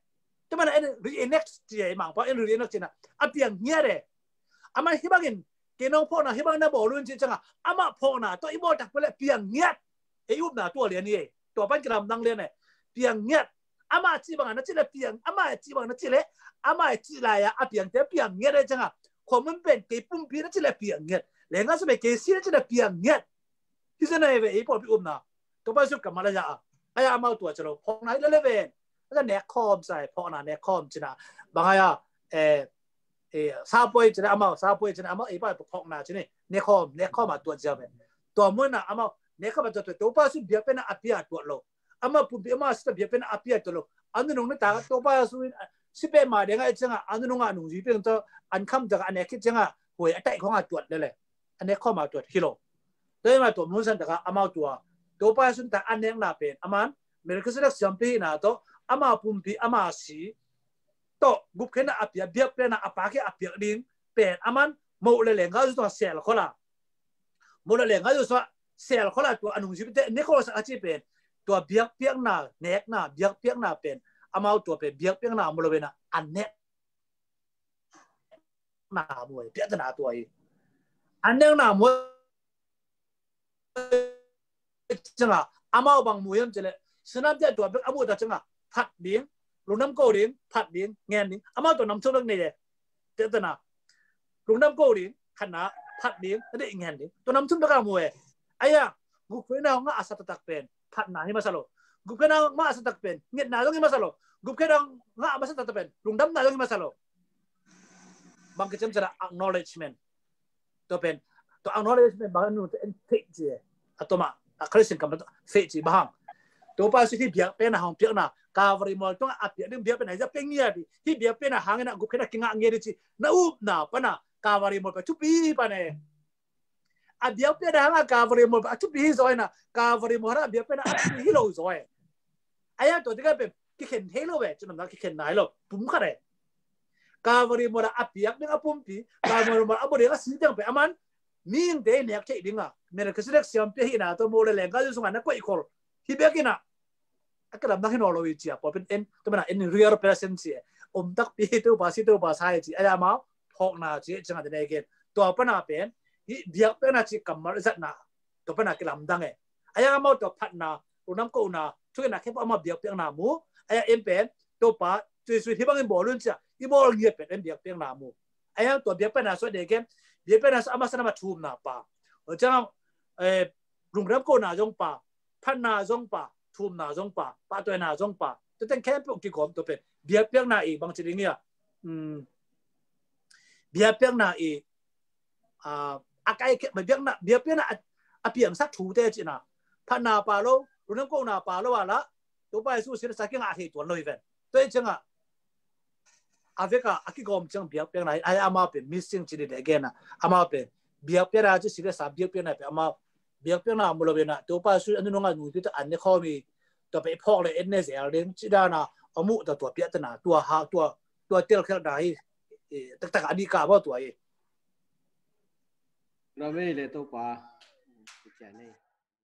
Tua mana en reenact ci e mangpa en reenact ci na. A piang ngiat e. Ama hi bangin kei nong phawkna hi bang na bawl un ci cianga. Ama phawkna tua i bawl tak pele piang ngiat. Ei upna tua lian hi e. Tua pan kilamdang lian e. Piang ngiat. Ama ci bang na ci le piang, ama ci bang na ci le, ama ci lai a piang te piang ngiat e cianga. Khomun pen kei pumpi na ci le piang ngiat. Lenga su me kei si na ci le piang ngiat. Hi sa na e ve ei pawlpi upna. Topa Jesu kammal a ya a. Aya amau tua ci lo. Phawkna hi le le ven. Aya nek khawm sa e, phawkna nek khawm ci na. Bang aya, eh, eh, sapoi ci na amau, sapoi ci na amau, ei pa phawkna ci ni. Nek khawm, nek khawm a tua ci a ven. Tua mun na amau, nek khawm a tua tua. Topa Jesu biakpiakna a pia tua lo. Ama pumpi ama sita biakpiakna a pia tua lo. Anu nung na ta Topa Jesu in, si pe ma denga e cianga, anu nunga nung ji piang tua, an kham taka a nek khit cianga, huai a taih khonga tuat le le. A nek khawm a tuat hi lo. Tua ima tua mun san taka amau tua. Topa Jesu ta a nekna pen. Aman, Melchizedek siampi hina to, ama pumpi ama si. To, gupkhenna a pia, biakpiakna a pa ke a piak ding. Pen, aman, mo le le nga zu tua sel khola. Mo le le nga zu tua sel khola tua a nung ji pite, ne khola sa a ci pen. Tua biakpiakna, nekna, biakpiakna pen. Amau tua pen, biakpiakna mo le bena, a nek na muai, piatana tuai. Aneng na muai cianga, amau bang muai am cile. Senam tia tua bek amu ta cianga, phat ding, lungdam ko ding, phat ding, ngen ding. Amau tua nam thum bek nei e. Piatana. Lungdam ko ding, khatna, phat ding, na dei ngen ding. Tua nam thum bek amu e. Aya, gupkhenna nga asa tatak pen. Phatna hi masa lo. Gupkhenna nga asa tak pen. Ngetna zong hi masa lo. Gupkhenna nga asa tak pen. Lungdamna zong hi masa lo. Bang kicem cina acknowledgement. To pen. To acknowledgement bang nu to en fake ci. Atoma. A Christian kam to fake ci bang. Topa Jesu hi biakpiakna hang piakna. Calvary mual tung a piak ding biakpiakna. Hi biakpiakna hang ina gupkhenna kinga nge di ci. Na upna pana. Calvary mual pa thupi pana. A biakpiakna hanga Calvary mual a thupi hi zaw ina, Calvary mual hanga a biakpiakna a thupi hi lo zaw e. Aya tua tika pen kikhen thei lo e, cunam na kikhen nai lo, pum khat e. Calvary mual a piak ding a pumpi, Calvary mual a bawh ding a si ding pen aman, mihingte nek theih dinga, Melchizedek siampi hina tua mo le lengka zu sunga na koih khol. Hi biakina, a ka lamdang hi nawn lo i cia, pawlpi in, tua mana in real presence ci e. Om takpi hi teupa si teupa sa hi ci, aya amau, phawkna ci, cianga te nei gen. Tua pana pen, hi biakpiakna ci kammal zatna, tua pana kilamdang e. Aya amau tua phatna, unam kohna, thukhenna khepa amau biakpiakna mu, aya en pen, teupa, tui sui hi bangin bawl un cia, i bawl ngiat pen en biakpiakna mu. Aya tua biakpiakna sua nei gen, biakpiakna sua ama sana ma thumna pa. Ciang, eh, lungdam kohna zong pa, phatna zong pa, thumna zong pa, pahtawina zong pa. Tua teng khempeuh kigawm tua pen. Biakpiakna i bangci ding ia. Biakpiakna i, a, a kai ke, biakna, biakpiakna a, a piangsak thute cina. Phatna pa lo, lungdam kohna pa lo a la, Topa Jesu sin sa kingah thei tuan lo hi ven. Tua i cianga, a veka a kigawm ciang biakpiakna hi, ai amau pen missing ci dih deh gen a, amau pen biakpiakna ci si le sa biakpiakna pen amau biakpiakna mu lo ven a, Topa Jesu a nununga nungpi ta an ne khawm hi, tua pen i phawk le en ne zel ding ci dana, a muh ta tua piahtana, tua ha, tua, tua telkhelhna hi, taktak a dih ka baw tua hi. Tua mei le Topa.